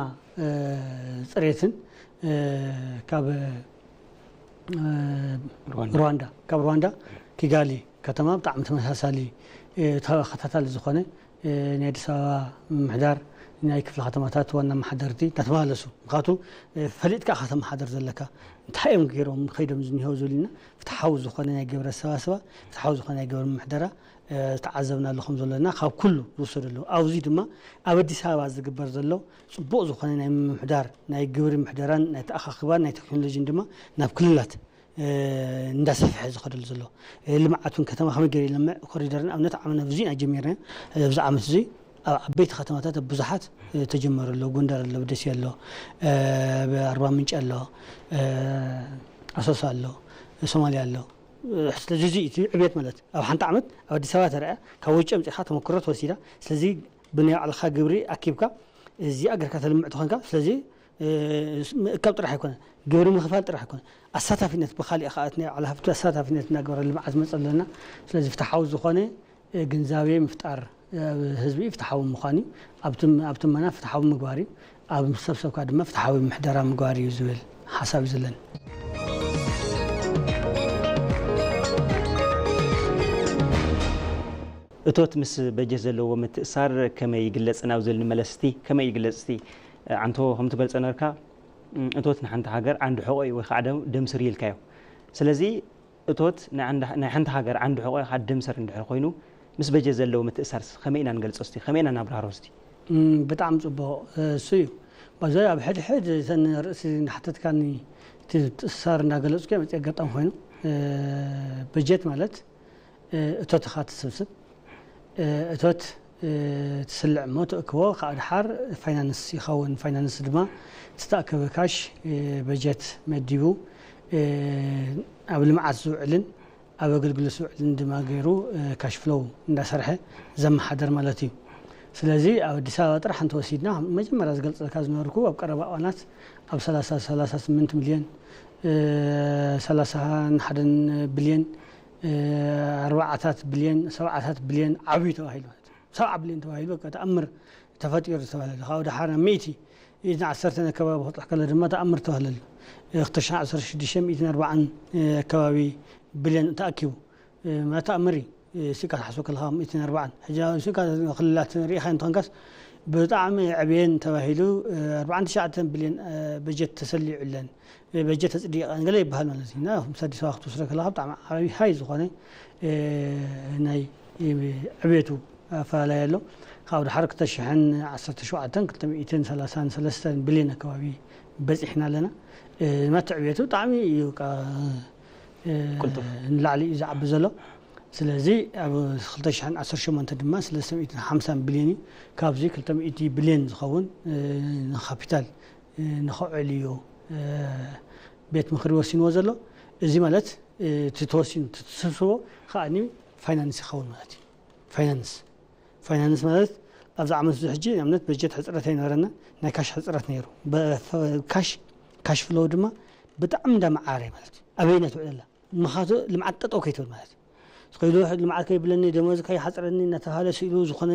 እ፣ ፅሬትን፣ እ፣ ካብ፣ እ፣ ሩዋንዳ። ሩዋንዳ፣ ካብ ሩዋንዳ ኪጋሊ ከተማ ብጣዕሚ ተመሳሳሊ፣ እ፣ ተኸታታሊ ዝኾነ፣ እ፣ ናይ ኣዲስ ኣበባ ምምሕዳር ናይ ክፍለ ከተማታት ዋና ኣመሓደርቲ እናተመላለሱ፣ ምኽንያቱ ፈሊጥካ ኢኻ ከተመሓደር ዘለካ። እንታይ እዮም ገይሮም ከይዶም ዝኒሄው ዝብልና፣ ፍትሓዊ ዝኾነ ናይ ግብሪ ኣሰባስባ፣ ፍትሓዊ ዝኾነ ናይ ግብሪ ምሕደራ ዝተዓዘብናሉ ከም ዘለና ካብ ኩሉ ዝውሰዱ ኣለዉ። ኣብዚ ድማ ኣብ ኣዲስ ኣበባ ዝግበር ዘሎ ጽቡቕ ዝኾነ ናይ ምምሕዳር፣ ናይ ግብሪ ምሕደራን ናይ ተኣኻኽባን ናይ ቴክኖሎጂን ድማ ናብ ክልላት እንዳሰፍሐ ዝኸደሉ ዘሎ። ልምዓቱን ከተማ ከመይ ገይሩ ይለምዕ፣ ኮሪደር ንኣብነት ዓመና ብዙ ኢና ጀሚርና። ኣብዚ ዓመት እዚ ኣብ ዓበይቲ ከተማታት ብዙሓት ተጀመሩ ኣሎ። ጎንደር ኣሎ፣ ደሴ ኣሎ፣ ኣርባ ምንጭ ኣሎ፣ ኣሶሳ ኣሎ፣ ሶማሊያ ኣሎ። ስለዚ እዚ እቲ ዕብየት ማለት ኣብ ሓንቲ ዓመት ኣብ ኣዲስ ኣበባ ተረኣ ካብ ውጭ ኣምጺኻ ተመክሮ ተወሲዳ። ስለዚ ብናይ ባዕልኻ ግብሪ ኣኪብካ እዚኣ ገርካ ተልምዕ ተኾንካ። ስለዚ ምእካብ ጥራሕ ኣይኮነ፣ ግብሪ ምኽፋል ጥራሕ ኣይኮነ፣ ኣሳታፊነት ብካሊእ ከዓ እቲ ናይ ባዕሉ ሃፍቲ ኣሳታፊነት እናገበረ ልምዓት መፀ ኣለና። ስለዚ ፍትሓዊ ዝኾነ ግንዛቤ ምፍጣር፣ ህዝቢ ፍትሓዊ ምዃን እዩ። ኣብ ትመና ፍትሓዊ ምግባር እዩ። ኣብ ሰብሰብካ ድማ ፍትሓዊ ምሕደራ ምግባር እዩ ዝብል ሓሳብ እዩ ዘለኒ። እቶት ምስ በጀት ዘለዎ ምትእሳር ከመይ ይግለጽ ናብ ዝብል ንመለስ እስቲ። ከመይ ይግለጽ እስቲ? ዓንቶ ከም ትገልጾ ነበርካ፣ እቶት ንሓንቲ ሃገር ዓንዲ ሕቖ እዩ ወይ ከዓ ደም ስር እዩ ኢልካዮ። ስለዚ እቶት ናይ ሓንቲ ሃገር ዓንዲ ሕቖ ከዓ ደም ስር እንድሕር ኮይኑ ምስ በጀት ዘለዎ ምትእሳርስ ከመይ ኢና ንገልጾ እስቲ? ከመይ ኢና ነብራህሮ እስቲ? ብጣዕሚ ጽቡቕ እሱ እዩ። ባይዘ ኣብ ሕድሕድ እተን ርእሲ እናሓተትካኒ እቲ ምትእስሳር እናገለጽኩ እዮም እቲ ኣጋጣሚ ኮይኑ። በጀት ማለት እቶትኻ ትስብስብ፣ እቶት ትስልዕ እሞ ትእክቦ ከዓ ድሓር ፋይናንስ ይኸውን። ፋይናንስ ድማ ዝተኣከበ ካሽ በጀት መዲቡ ኣብ ልምዓት ዝውዕልን ኣብ ኣገልግሎት ዝውዕልን ድማ ገይሩ ካሽ ፍሎው እንዳሰርሐ ዘመሓደር ማለት እዩ። ስለዚ ኣብ ኣዲስ ኣበባ ጥራሕ እንተወሲድና መጀመርያ ዝገልፀልካ ዝነበርኩ ኣብ ቀረባ እዋናት ኣብ ሰላሳ ሰላሳ ስምንት ሚልዮን ሰላሳ ሓደን ቢልዮን ኣርባዓታት ቢልዮን ሰብዓታት ቢልዮን ዓብዩ ተባሂሉ ማለት እዩ። ሰብዓ ቢልዮን ተባሂሉ በቃ ተኣምር ተፈጢሩ ዝተባህለሉ ካብኡ ደሓር ናብ ሚእቲ ኢድን ዓሰርተን ኣከባቢ ክበፅሕ ከሎ ድማ ተኣምር ተባህለሉ። ክልተ ሽሕን ዓሰርተ ሽዱሽተን ሚእትን ኣርባዓን ኣከባቢ ቢልዮን ተኣኪቡ ማለት ተኣምር እዩ። ስካ ትሓስቦ ከለኻ ሚእትን ኣርባዓን ሕጂ ስካ ክልላት ርኢኻ እንተኾንካስ ብጣዕሚ ዕብየን ተባሂሉ ኣርባዓን ትሽዓተን ቢልዮን በጀት ተሰሊዑለን በጀት ኣፅዲቐን ገለ ይበሃል ማለት እዩ። እና ምስ ኣዲስ ኣበባ ክትወስዶ ከለኻ ብጣዕሚ ዓብዪ ሃይ ዝኾነ ናይ ዕብየቱ ኣፈላለየ ኣሎ። ካብ ድሓር ክልተ ሽሕን ዓሰርተ ሸውዓተን ክልተ ሚእትን ሰላሳን ሰለስተን ቢልዮን ኣከባቢ በፂሕና ኣለና። ናቲ ዕብየቱ ብጣዕሚ እዩ ቅልጡፍ። ንላዕሊ እዩ ዝዓቢ ዘሎ። ስለዚ ኣብ ክልተ ሽሕን ዓሰርተ ሸሞንተ ድማ ሰለስተ ሚእትን ሓምሳን ቢልዮን እዩ። ካብዚ ክልተ ሚእቲ ቢልዮን ዝኸውን ንካፒታል ንኸውዕል እዩ ቤት ምኽሪ ወሲንዎ ዘሎ። እዚ ማለት እቲ ተወሲኑ እቲ ትስብስቦ ከዓ ፋይናንስ ይኸውን ማለት እዩ። ፋይናንስ ፋይናንስ ማለት ኣብዚ ዓመት እዚ ሕጂ ንኣብነት በጀት ሕፅረት ኣይነበረና፣ ናይ ካሽ ሕፅረት ነይሩ። ካሽ ካሽ ፍሎው ድማ ብጣዕሚ እንዳመዓረ ማለት እዩ። ኣበይና ትውዕል ኣላ ምኻቱ ልምዓት ጠጠው ከይትብል ማለት እዩ። ስኸይሉ ልምዓት ከይብለኒ ደሞዝ ከይሓፅረኒ እናተባሃለ ስኢሉ ዝኾነ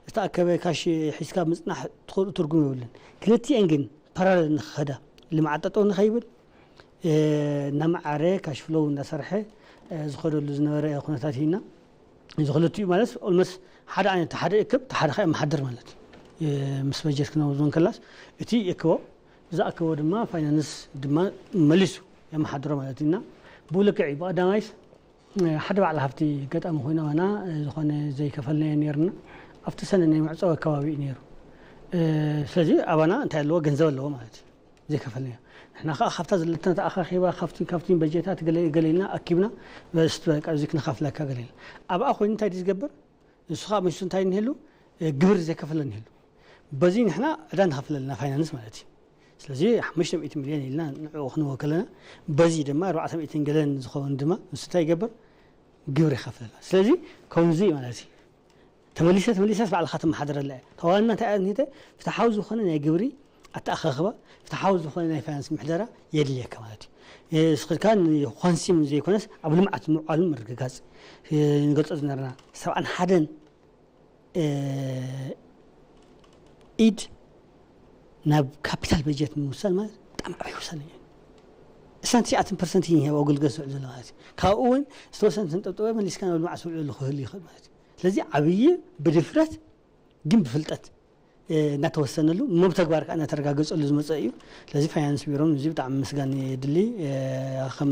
ዝተኣከበ ካሽ ሒዝካ ምፅናሕ ትኽእሉ ትርጉም የብሉን። ክልቲኤን ግን ፓራለል ንክኸዳ ልምዓት ጠጠው ንኸይብል እናመዓረ ካሽ ፍሎው እናሰርሐ ዝኸደሉ ዝነበረ ኩነታት ኢና። እዚ ክልቲኡ ማለት ኦልሞስ ሓደ ዓይነት ሓደ እክብ ሓደ ከ መሓድር ማለት እዩ። ምስ በጀት ክነውዞን ከላስ እቲ ይእክቦ ዝኣከቦ ድማ ፋይናንስ ድማ መሊሱ የመሓድሮ ማለት እዩ። እና ብኡ ልክዕ እዩ። ብቐዳማይስ ሓደ ባዕሊ ሃፍቲ ገጣሚ ኮይኑ ኣባና ዝኾነ ዘይከፈልናዮ ነይርና ኣብቲ ሰነ ናይ መዕፀዊ ኣከባቢ እዩ ነይሩ። ስለዚ ኣባና እንታይ ኣለዎ ገንዘብ ኣለዎ ማለት እዩ። ዘይከፈልናዮ ንሕና ከዓ ካብታ ዘለትና ተኣኻኺባ ካብቲ ካብቲ በጀታት ገለ ገለ ኢልና ኣኪብና በስቲ በቃ እዚ ክንኸፍለካ ገለ ኢልና ኣብኣ ኮይኑ እንታይ ድዩ ዝገብር ንሱ ከዓ መሽቱ እንታይ እንህሉ ግብር ዘይከፈለ እንህሉ በዚ ንሕና ዕዳ ንኸፍለልና ፋይናንስ ማለት እዩ። ስለዚ ሓሙሽተ ሚእቲ ሚልዮን ኢልና ንዕኡ ክንህቦ ከለና በዚ ድማ ኣርባዕተ ሚእትን ገለን ዝኸውን ድማ ንሱ እንታይ ይገብር ግብር ይኸፍለልና። ስለዚ ከምዚ ማለት እዩ። ተመሊሰ ተመሊሰስ ባዕልኻ ትመሓደረላ እያ። ተዋና እንታይ እያ እንሂተ ፍትሓዊ ዝኾነ ናይ ግብሪ ኣተኣኻኽባ ፍትሓዊ ዝኾነ ናይ ፋይናንስ ምሕደራ የድልየካ ማለት እዩ። እስኻ ንኮንሲም ዘይኮነስ ኣብ ልምዓት ምውዓሉ ምርግጋፅ ንገልፆ ዝነበርና ሰብዓን ሓደን ኢድ ናብ ካፒታል በጀት ምውሳን ማለት ብጣዕሚ ዓብይ ውሳነ እዩ። እሳን ትሽዓተን ፐርሰንት እዩ ኣብ ኣገልግሎት ዝውዕል ዘሎ ማለት እዩ። ካብኡ እውን ዝተወሰነ ተንጠብጠበ መሊስካ ናብ ልምዓት ዝውዕለሉ ክህሉ ይኽእል ማለት እዩ። ስለዚ ዓብይ ብድፍረት ግን ብፍልጠት እናተወሰነሉ፣ ብተግባር ከዓ እናተረጋገፀሉ ዝመፀ እዩ። ስለዚ ፋይናንስ ቢሮን እዚ ብጣዕሚ ምስጋን የድሊ። ከም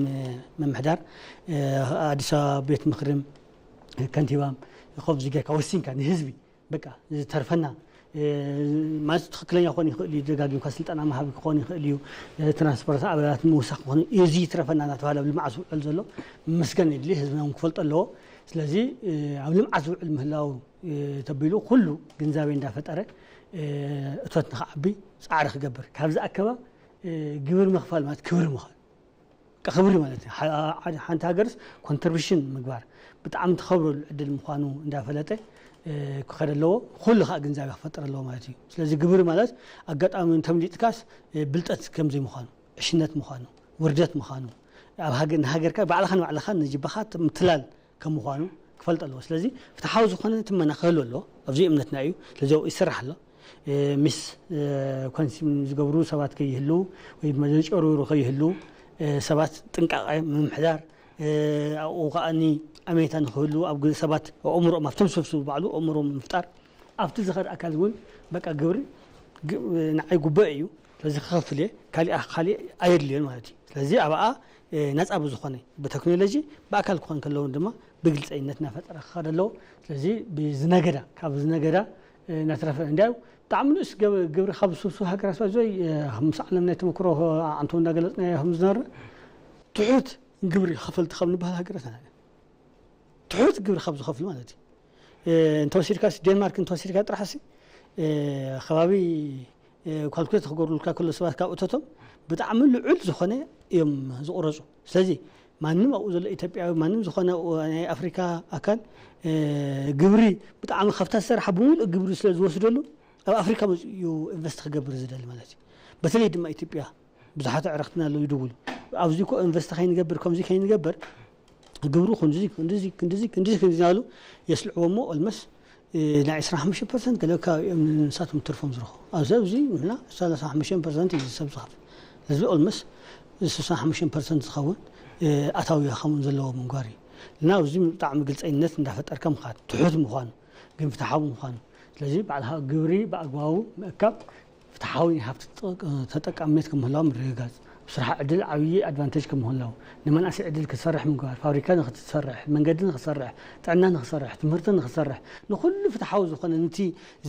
ምምሕዳር ኣዲስ ኣበባ ቤት ምክርን ከንቲባም ከምዚ ጌርካ ወሲንካ ንህዝቢ በቃ ዝተርፈና ማለት ትኽክለኛ ክኾን ይኽእል እዩ። ደጋጊምካ ስልጠና መሃቢ ክኾን ይኽእል እዩ። ትራንስፖርት ኣባላት ምውሳኽ ክኾን እዩ። እዚ ይትረፈና እናተባሃለ ኣብ ልምዓት ዝውዕል ዘሎ ምስጋን የድሊ። ህዝብና እውን ክፈልጦ ኣለዎ። ስለዚ ኣብ ልምዓት ዝውዕል ምህላው ተቢሉ ኩሉ ግንዛቤ እንዳፈጠረ እቶት ንክዓቢ ፃዕሪ ክገብር፣ ካብዚ ኣከባ ግብር ምኽፋል ማለት ክብሪ ምዃን፣ በቃ ክብሪ ማለት እዩ። ሓንቲ ሃገርስ ኮንትሪቢሽን ምግባር ብጣዕሚ ትኸብረሉ ዕድል ምዃኑ እንዳፈለጠ ክኸደ ኣለዎ። ኩሉ ከዓ ግንዛቤ ክፈጥር ኣለዎ ማለት እዩ። ስለዚ ግብሪ ማለት ኣጋጣሚ ተምሊጥካስ ብልጠት ከምዘይ ምዃኑ፣ ዕሽነት ምዃኑ፣ ውርደት ምዃኑ፣ ኣብ ሃገር ንሃገርካ ባዕልኻ ንባዕልኻ ንጅባኻ ምትላል ከም ምዃኑ ክፈልጥ ኣለዎ። ስለዚ ፍትሓዊ ዝኾነ ትመና ክህሉ ኣለዎ። ኣብዚ እምነትና እዩ። ስለዚ ኣብኡ ይስራሕ ኣሎ። ሚስ ኮንሲም ዝገብሩ ሰባት ከይህሉ ወይ ድማ ዘጨርሩ ከይህሉ ሰባት ጥንቃቐ ምምሕዳር ኣብኡ ከዓኒ ኣሜታ ንክህሉ ኣብ ሰባት ኣእምሮኦም ኣብቶም ሰብስቡ ባዕሉ ኣእምሮም ምፍጣር ኣብቲ ዝኸድ ኣካል እውን በቃ ግብሪ ንዓይ ጉባኤ እዩ ስለዚ ክኸፍል እየ ካሊእ ካሊእ ኣየድልዮን ማለት እዩ። ስለዚ ኣብኣ ናፃ ብዝኾነ ብቴክኖሎጂ ብኣካል ክኾን ከለውን ድማ ብግልፀይነት እናፈጠረ ክኸድ ኣለዎ። ስለዚ ብዝነገዳ ካብ ዝነገዳ እናተረፈ እንዲያው ብጣዕሚ ንእስ ግብሪ ካብ ዝስብሱ ሃገራት ባይዞይ ምስ ዓለም ናይ ተመክሮ ኣንቶ እንዳገለፅናዮ ከም ዝነበረ ትሑት ግብሪ ከፈልቲ ካብ ንበሃል ሃገራት ትሑት ግብሪ ካብ ዝኸፍሉ ማለት እዩ። እንተወሲድካ ዴንማርክ እንተወሲድካ ጥራሕ ሲ ከባቢ ካልኩሌት ክገብሩልካ ከሎ ሰባት ካብ እቶቶም ብጣዕሚ ልዑል ዝኾነ እዮም ዝቑረፁ። ስለዚ ማንም ኣብኡ ዘሎ ኢትዮጵያዊ ማንም ዝኾነ ናይ ኣፍሪካ ኣካል ግብሪ ብጣዕሚ ካብታ ዝሰርሓ ብምሉእ ግብሪ ስለ ዝወስደሉ ኣብ ኣፍሪካ መፅኡ ኢንቨስት ክገብር ዝደሊ ማለት እዩ። በተለይ ድማ ኢትዮጵያ ብዙሓት ኣዕረኽትና ኣለዉ ይድውሉ። ኣብዚ እኮ ኢንቨስት ከይንገብር ከምዚ ከይንገብር ግብሩ ክንዚ ክንዚ ክንዚ ክንዚ ክንዚ ናሉ የስልዕዎ እሞ ኦልመስ ናይ 25 ፐርሰንት ገለ ከባቢኦም ንሳቶም ትርፎም ዝረኽቡ ኣብዚ ኣብዚ ንሕና 35 ፐርሰንት እዩ ሰብ ዝኸፍል። እዚ ኦልመስ 65 ፐርሰንት ዝኸውን ኣታዊ ከምኡ ዘለዎ ምንጓር እዩ። እና ኣብዚ ብጣዕሚ ግልፀይነት እንዳፈጠርካ ምኻድ ትሑት ምዃኑ ግን ፍትሓዊ ምዃኑ ስለዚ ባዕልኻ ግብሪ ብኣግባቡ ምእካብ ፍትሓዊ ናይ ሃብቲ ተጠቃምነት ክምህላው ምርግጋፅ፣ ስራሕ ዕድል ዓብዪ ኣድቫንቴጅ ክምህላው፣ ንመናእሰይ ዕድል ክትሰርሕ ምግባር፣ ፋብሪካ ንክትሰርሕ፣ መንገዲ ንክሰርሕ፣ ጥዕና ንክሰርሕ፣ ትምህርቲ ንክሰርሕ፣ ንኩሉ ፍትሓዊ ዝኾነ ንቲ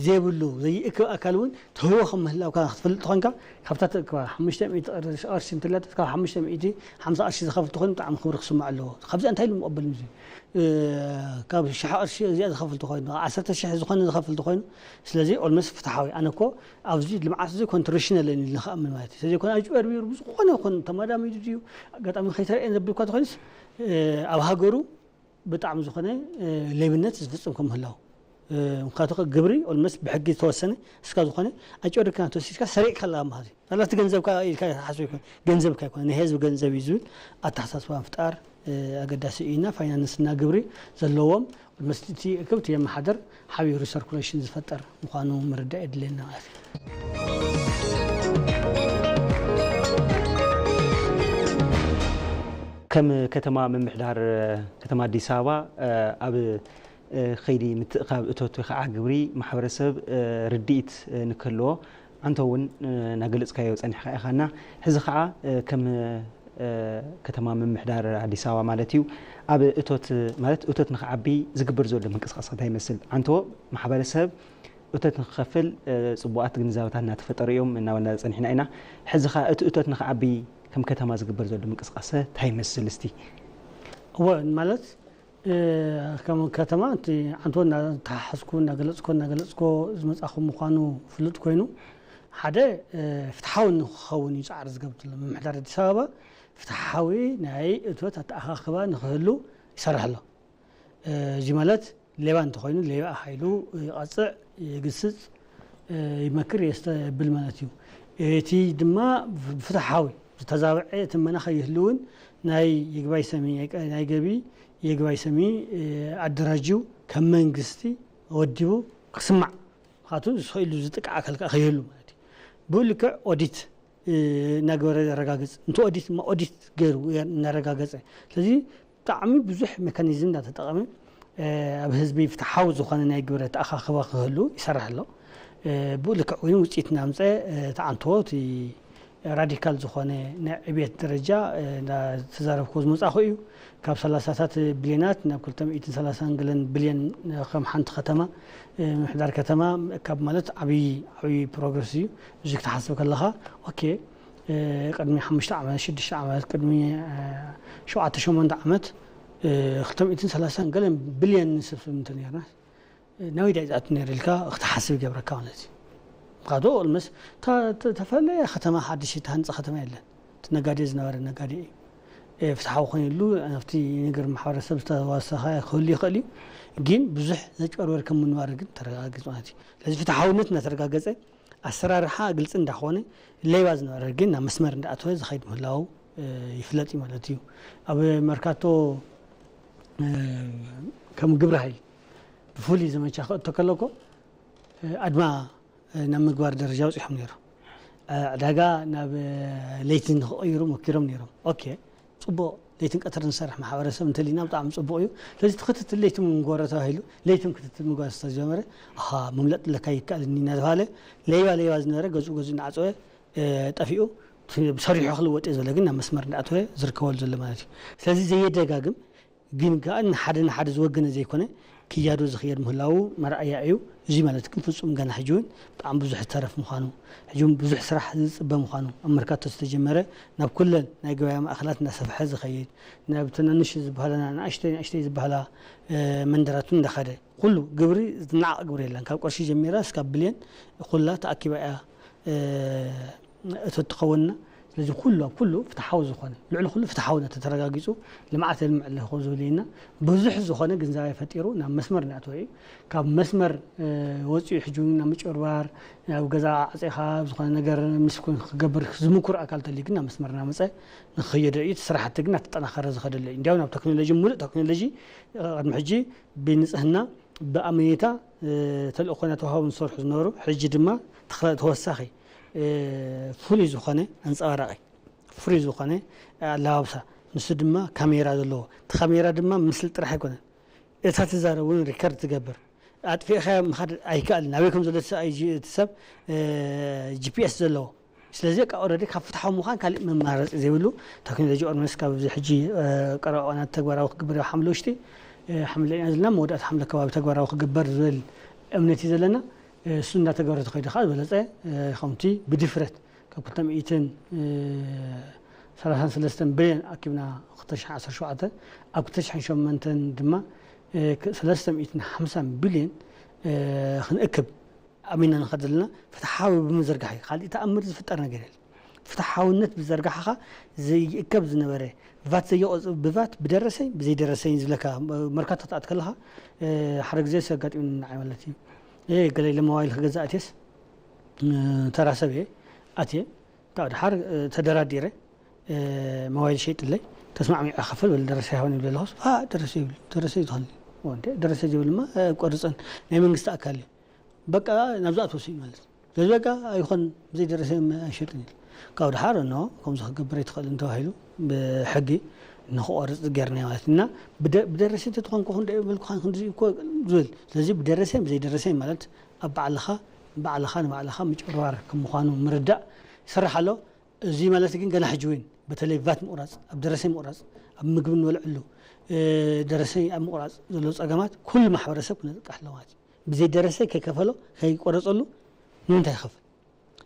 ዘይብሉ ዘይእክብ ኣካል እውን ተህቦ ከም ምህላውካ ክትፈልጥ ተኾንካ ካብታ ተእክባ ሓሙሽተ ሚእቲ ቅርሺ እንትላተት ካብ ሓሙሽተ ሚእቲ ሓምሳ ቅርሺ ዝኸፍል ተኾይኑ ብጣዕሚ ክብሪ ክስማዕ ኣለዎ። ካብዚኣ እንታይ ኢሉ መቐበል እዩ? ካብ ሽሕ ቅርሺ እዚኣ ዝኸፍል ተኾይኑ ዓሰርተ ሽሕ ዝኾነ ዝኸፍል ተኾይኑ ስለዚ ኦልመስ ፍትሓዊ ኣነ እኮ ኣብዚ ልምዓት እዚ ኮንትሪሽን ኣለኒ ኢልና ክኣምን ማለት እዩ። ስለዘይኮነ ኣጭበርቢሩ ብዝኾነ ይኹን ተማዳሚዱ ድዩ ኣጋጣሚ ከይተረእየ ዘብል እኳ ተኾይኑስ ኣብ ሃገሩ ብጣዕሚ ዝኾነ ሌብነት ዝፍፅም ከም ምህላው ምክንያቱ ግብሪ ኦልመስ ብሕጊ ዝተወሰነ እስካ ዝኾነ ኣጭበርቢርካ ተወሲድካ ሰሪቕካ ኣለካ ማለት እዩ። ናብቲ ገንዘብካ ኢልካ ሓስብ ይኮን ገንዘብካ ይኮን ናይ ህዝቢ ገንዘብ እዩ ዝብል ኣተሓሳስባ ምፍጣር ኣገዳሲ እዩ። እና ፋይናንስና ግብሪ ዘለዎም መስትቲ እክብቲ የመሓደር ሓቢሩ ሰርኩሌሽን ዝፈጠር ምዃኑ ምርዳእ የድልየና ማለት እዩ። ከም ከተማ ምምሕዳር ከተማ ኣዲስ ኣበባ ኣብ ከይዲ ምትእኻብ እቶት ወይ ከዓ ግብሪ ማሕበረሰብ ርድኢት ንክህልዎ ኣንተ እውን እናገለፅካዮ ፀኒሕካ ኢኻና። ሕዚ ከዓ ከም ከተማ ምምሕዳር ኣዲስ ኣበባ ማለት እዩ ኣብ እቶት ማለት እቶት ንክዓቢ ዝግበር ዘሎ ምንቅስቃስ እንታይ ይመስል? ኣንተ ማሕበረሰብ እቶት ንክኸፍል ፅቡቃት ግንዛበታት እናተፈጠሩ እዮም እናበልና ፀኒሕና ኢና። ሕዚ ከዓ እቲ እቶት ንክዓቢ ከም ከተማ ዝግበር ዘሎ ምንቅስቃስ እንታይ ይመስል እስቲ? እወ ማለት ከም ከተማ እቲ ዓንቶ እናተሓሓዝኩ እናገለፅኮ እናገለፅኮ ዝመፃኹ ምዃኑ ፍሉጥ ኮይኑ ሓደ ፍትሓዊ ንክኸውን እዩ ፃዕሪ ዝገብር ዘሎ ምምሕዳር ኣዲስ ኣበባ ፍትሓዊ ናይ እቶት ኣተኣኻኽባ ንክህሉ ይሰርሕ ኣሎ። እዚ ማለት ሌባ እንተኾይኑ ሌባ ሓይሉ ይቐፅዕ፣ ይግስፅ፣ ይመክር፣ የስተብል ማለት እዩ። እቲ ድማ ብፍትሓዊ ዝተዛብዐ ትመና ከይህልውን ናይ ይግባይ ሰሚ ናይ ገቢ ይግባይ ሰሚ ኣደራጅው ከም መንግስቲ ወዲቡ ክስማዕ ምክንያቱ ዝኽእሉ ዝጥቃ ኣካል ከዓ ከይህሉ ማለት እዩ። ብኡ ልክዕ ኦዲት እናገበረ ዘረጋግፅ እንተ ኦዲት ድማ ኦዲት ገይሩ እናረጋገፀ ስለዚ ብጣዕሚ ብዙሕ ሜካኒዝም እናተጠቐመ ኣብ ህዝቢ ፍትሓዊ ዝኾነ ናይ ግብረ ተኣኻኽባ ክህሉ ይሰርሕ ኣሎ። ብኡ ልክዕ ኮይኑ ውፅኢት እናምፀ ተዓንቶ እቲ ራዲካል ዝኾነ ናይ ዕብየት ደረጃ ተዛረብኩ ዝመፃኹ እዩ። ካብ ሰላሳታት ቢልዮናት ናብ ክልተ ሚእትን ሰላሳን ገለን ቢልዮን ከም ሓንቲ ከተማ ምሕዳር ከተማ ካብ ማለት ዓብዪ ዓብዪ ፕሮግረስ እዩ። እዚ ክትሓስብ ከለኻ ኦኬ ቅድሚ ሓሙሽተ ዓመት ሽዱሽተ ዓመት ቅድሚ ሸውዓተ ሸሞንተ ዓመት ክልተ ሚእትን ሰላሳን ገለን ቢልዮን ንስብስብ እንተ ነርና ናበይ ዳይ ዝኣቱ ነይሩ ኢልካ ክትሓስብ ይገብረካ ማለት እዩ። ምክንያቱ ኦልመስ ተፈለየ ከተማ ሓድሽ ተሃንፀ ከተማ የለን። እቲ ነጋዴ ዝነበረ ነጋዴ እዩ። ፍትሓዊ ኮይኑሉ ናብቲ ነገር ማሕበረሰብ ዝተዋሰኸ ክህሉ ይኽእል እዩ። ግን ብዙሕ ዘጭበርበር ከም ምንባር ግን ተረጋግፅ ማለት እዩ። ስለዚ ፍትሓውነት እናተረጋገፀ ኣሰራርሓ ግልፂ እንዳኾነ ሌባ ዝነበረ ግን ናብ መስመር እንዳኣተወ ዝኸይድ ምህላው ይፍለጥ እዩ ማለት እዩ። ኣብ መርካቶ ከም ግብረ ኃይል ብፍሉይ ዘመቻ ክእቶ ከለኮ ኣድማ ናብ ምግባር ደረጃ ውፅሖም ነይሮም። ዕዳጋ ናብ ለይቲ ንክቕይሩ ሞኪሮም ነይሮም። ኦኬ ፅቡቕ ለይትን ቀትር ንሰርሕ ማሕበረሰብ እንተሊና ብጣዕሚ ፅቡቕ እዩ። ስለዚ ክትትል ለይቲ ምግባር ተባሂሉ ለይትን ክትትል ምግባር ዝተጀመረ ኣሃ ምምለጥ ለካ ይከኣልኒ እናተባሃለ ሌባ ሌባ ዝነበረ ገዝኡ ገዝኡ እናዓፀወ ጠፊኡ ሰሪሑ ክልወጥ እየ ዝበለ ግን ናብ መስመር እንዳኣተወ ዝርከበሉ ዘሎ ማለት እዩ። ስለዚ ዘየደጋግም ግን ከዓ ንሓደ ንሓደ ዝወገነ ዘይኮነ ክያዶ ዝኽየድ ምህላው መርኣያ እዩ። እዚ ማለት ግን ፍጹም ገና ሕጂ እውን ብጣዕሚ ብዙሕ ዝተረፍ ምዃኑ ሕጂ እውን ብዙሕ ስራሕ ዝፅበ ምዃኑ ኣብ መርካቶ ዝተጀመረ ናብ ኩለን ናይ ገበያ ማእኸላት እናሰፍሐ ዝኸይድ ናብ ትናንሽ ዝበሃለና ንኣሽተይ ንኣሽተይ ዝበሃላ መንደራት እውን እንዳኸደ ኩሉ ግብሪ ዝነዓቕ ግብሪ የለን ካብ ቅርሺ ጀሚራ እስካብ ብልየን ኩላ ተኣኪባ እያ እቶ ትኸውንና ስለዚ ኩሉ ኣብ ኩሉ ፍትሓዊ ዝኾነ ልዕሊ ኩሉ ፍትሓውነት ተረጋጊፁ ልምዓት የልምዕ ኣለኹ ዝብል ኢና ብዙሕ ዝኾነ ግንዛቤ ፈጢሩ ናብ መስመር እናእተወ እዩ ካብ መስመር ወፂኡ ሕጂ ናብ ምጭርባር ናብ ገዛ ዓፂኻ ዝኾነ ነገር ምስ ክገብር ዝምኩር ኣካል ተልዩ ግን ናብ መስመር እናመፀ ንክኸየደ እዩ እቲ ስራሕቲ ግን እናተጠናኸረ ዝኸደለ እዩ እንዲያው ናብ ቴክኖሎጂ ሙሉእ ቴክኖሎጂ ቅድሚ ሕጂ ብንፅህና ብኣመኔታ ተልእኾና ተዋሃቡ ዝሰርሑ ዝነበሩ ሕጂ ድማ ተወሳኺ ፍሉይ ዝኾነ ኣንፀባራቂ ፍሉይ ዝኾነ ኣለባብሳ ንሱ ድማ ካሜራ ዘለዎ እቲ ካሜራ ድማ ምስሊ ጥራሕ ኣይኮነን እታ ትዛረብ እውን ሪከርድ ትገብር ኣጥፊእኻ ምኻድ ኣይከኣልን ናበይ ከም ዘሎ እቲ ሰብ ጂፒኤስ ዘለዎ ስለዚ ቃ ኦረዲ ካብ ፍትሓዊ ምዃን ካሊእ መማረፂ ዘይብሉ ቴክኖሎጂ ኦርመስ ካብ እዚ ሕጂ ቀረባ እዋናት ተግባራዊ ክግበር ሓምለ ውሽጢ ሓምለ ኢና ዘለና መወዳእታ ሓምለ ከባቢ ተግባራዊ ክግበር ዝብል እምነት እዩ ዘለና እሱ እንዳተገበረ ተኸይዱ ከዓ ዝበለፀ ከምቲ ብድፍረት ካብ ክልተ ሚእትን ሰላሳን ሰለስተን ብልዮን ኣኪብና ክልተ ሽሕን ዓሰርተ ሸውዓተን ኣብ ክልተ ሽሕን ሸሞንተን ድማ ሰለስተ ሚእትን ሓምሳን ብልዮን ክንእክብ ኣሚና ንኸድ ዘለና ፍትሓዊ ብምዝርጋሕ እዩ። ካልእ ተኣምር ዝፍጠር ነገር የለ። ፍትሓውነት ብዘርጋሕኻ ዘይእከብ ዝነበረ ቫት ዘይቆፅ ብቫት ብደረሰኝ ብዘይደረሰኝ ዝብለካ መርካቶ ክትኣት ከለኻ ሓደ ግዜ ዘጋጢሙኒ ንዓይ ማለት እዩ። ገለ ኢለ ሞባይል ክገዛእ ኣትየስ ተራ ሰብ እየ ኣትየ ካብ ድሓር ተደራዲረ ሞባይል ሸይጥለይ ተስማዕሚዑ ክፍል በለ ደረሰ ይሃበኒ ይብል ኣለኹስ ደረሰ ይብል ደረሰ ይትኸል ደረሰ ዝብል ድማ ቆርፀን ናይ መንግስቲ ኣካል እዩ በቃ ናብዚ ኣትወስዩ ማለት እዩ ስለዚ በቃ ኣይኾን ብዘይ ደረሰ ኣይሸጥን ይብል ካብ ድሓር ኖ ከምዚ ክገብር ኣይትኽእልን ተባሂሉ ብሕጊ ንክቆርፅ ጌርና ማለት እና ብደረሰ እንተትኾን ኮኹን ደበልኩኻን ክንዚ እኮ ዝብል ስለዚ ብደረሰ ብዘይ ደረሰ ማለት ኣብ ባዕልኻ ባዕልኻ ንባዕልኻ ምጭርባር ከም ምዃኑ ምርዳእ ይሰርሕ ኣሎ እዚ ማለት ግን ገና ሕጂ እውን በተለይ ቫት ምቑራፅ ኣብ ደረሰኝ ምቑራፅ ኣብ ምግቢ ንበልዐሉ ደረሰኝ ኣብ ምቑራፅ ዘሎ ፀገማት ኩሉ ማሕበረሰብ ክነጥቃሕ ኣሎ ማለት እዩ ብዘይ ደረሰኝ ከይከፈሎ ከይቆረፀሉ ንምንታይ ይኸፍል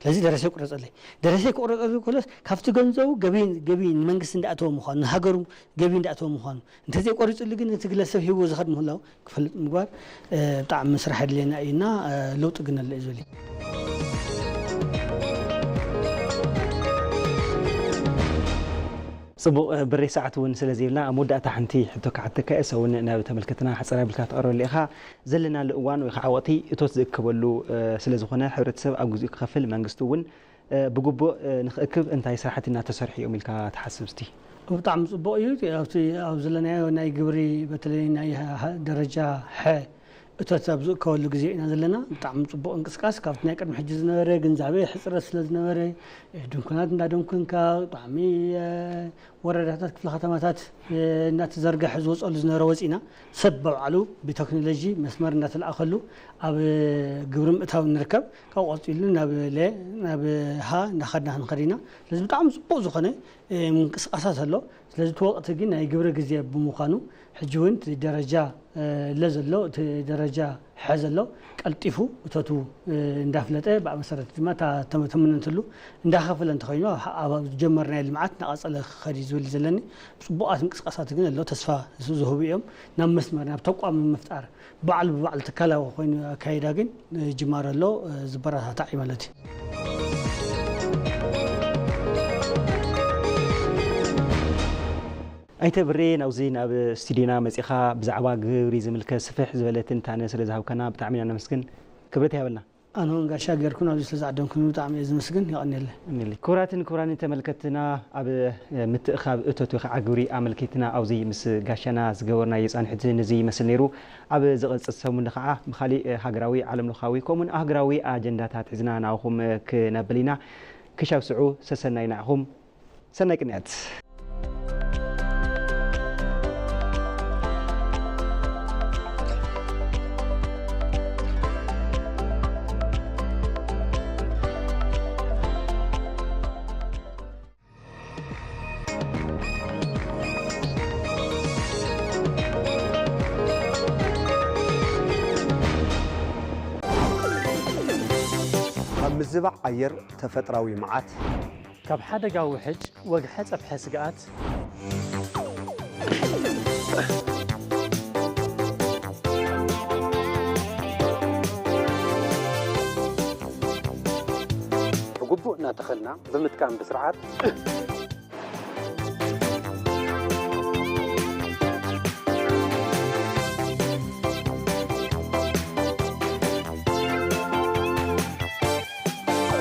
ስለዚ ደረሰ ይቁረፀለይ ደረሰ ክቁረፀሉ ከሎስ ካብቲ ገንዘቡ ገቢ ገቢ ንመንግስቲ እንዳኣተወ ምዃኑ ንሃገሩ ገቢ እንዳኣተወ ምዃኑ እንተዘይቆሪፅሉ ግን ነቲ ግለሰብ ሂብዎ ዝኸድ ምህላው ክፈልጥ ምግባር ብጣዕሚ ስራሕ የድልየና እዩ እና ለውጢ ግን ኣሎ እዩ ዝብል ፅቡቕ ብሬ ሰዓት እውን ስለ ዘይብልና ኣብ መወዳእታ ሓንቲ ሕቶ ክሓተካ እየ ሰውን ናብ ተመልከትና ሓፀር ኣቢልካ ተቕርበሉ ኢኻ ዘለናሉ እዋን ወይ ከዓ ወቕቲ እቶት ዝእከበሉ ስለ ዝኾነ ሕብረተሰብ ኣብ ግዚኡ ክኸፍል መንግስቲ እውን ብግቡእ ንኽእክብ እንታይ ስራሕቲ እናተሰርሑ እዮም ኢልካ ትሓስብ እስቲ? ብጣዕሚ ፅቡቕ እዩ ኣብቲ ኣብ ዘለናዮ ናይ ግብሪ በተለይ ናይ ደረጃ ሐ እቶት ኣብ ዝእከበሉ ግዜ ኢና ዘለና ብጣዕሚ ፅቡቕ እንቅስቃስ ካብቲ ናይ ቅድሚ ሕጂ ዝነበረ ግንዛቤ ሕፅረት ስለ ዝነበረ ድንኩናት እንዳደንኩንካ ብጣዕሚ ወረዳታት፣ ክፍለ ከተማታት እናተዘርገሐ ዝወፀሉ ዝነበረ ወፂና ሰብ በባዕሉ ብቴክኖሎጂ መስመር እናተለኣኸሉ ኣብ ግብሪ ምእታው ንርከብ። ካብ ቀፂሉ ናብ ለ ናብ ሃ እናኸድና ክንኸድ ኢና። ስለዚ ብጣዕሚ ፅቡቕ ዝኾነ ምንቅስቃሳት ኣሎ። ስለዚ እቲ ወቕቲ ግን ናይ ግብሪ ግዜ ብምዃኑ ሕጂ እውን እቲ ደረጃ ለ ዘሎ እቲ ደረጃ ሐ ዘሎ ቀልጢፉ እተቱ እንዳፍለጠ ብኣ መሰረት ድማ እታ ተመ- ተመነንትሉ እንዳኸፈለ እንተኾይኑ ኣብ ዝጀመርናዮ ልምዓት እናቐፀለ ክኸድ እዩ ዝብል እዩ ዘለኒ። ፅቡቓት ምንቅስቃሳት ግን ኣሎ፣ ተስፋ ዝህቡ እዮም። ናብ መስመር ናብ ተቋም ምፍጣር ባዕሉ ብባዕሉ ትካላዊ ኮይኑ ኣካይዳ ግን ጅማሮ ኣሎ፣ ዝበረታታዕ እዩ ማለት እዩ። ኣይተ ብሬ ናብዚ ናብ ስቱዲዮና መፂኻ ብዛዕባ ግብሪ ዝምልከት ስፍሕ ዝበለ ትንታነ ስለ ዝሃብካና ብጣዕሚ ኢና ነመስግን። ክብረት ይሃበልና። ኣነ እውን ጋሻ ጌርኩም ኣብዚ ስለ ዝዓደምኩኒ ብጣዕሚ እየ ዝምስግን። የቐንየለይ። እኒሊ ክቡራትን ክቡራን ተመልከትና ኣብ ምትእኻብ እቶት ወይ ከዓ ግብሪ ኣመልኪትና ኣብዚ ምስ ጋሻና ዝገበርናዮ ፃንሒት ነዚ ይመስል ነይሩ። ኣብ ዝቐፅል ሰሙን ከዓ ብካሊእ ሃገራዊ ዓለምለኻዊ ከምኡውን ኣህጉራዊ ኣጀንዳታት ሒዝና ንዓኹም ክነብል ኢና። ክሻብ ስዑ ሰሰናይ ንዓኹም። ሰናይ ቅንያት። ካብ ምዝባዕ ኣየር ተፈጥራዊ መዓት። ካብ ሓደጋ ውሕጅ ወግሐ ጸብሐ ስግኣት። ብግቡእ እናተኸልና ብምጥቃም ብስርዓት።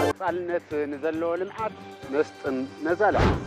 ቀፃልነት ንዘለዎ ልምዓት መስጥም ነዛ ልምዓት።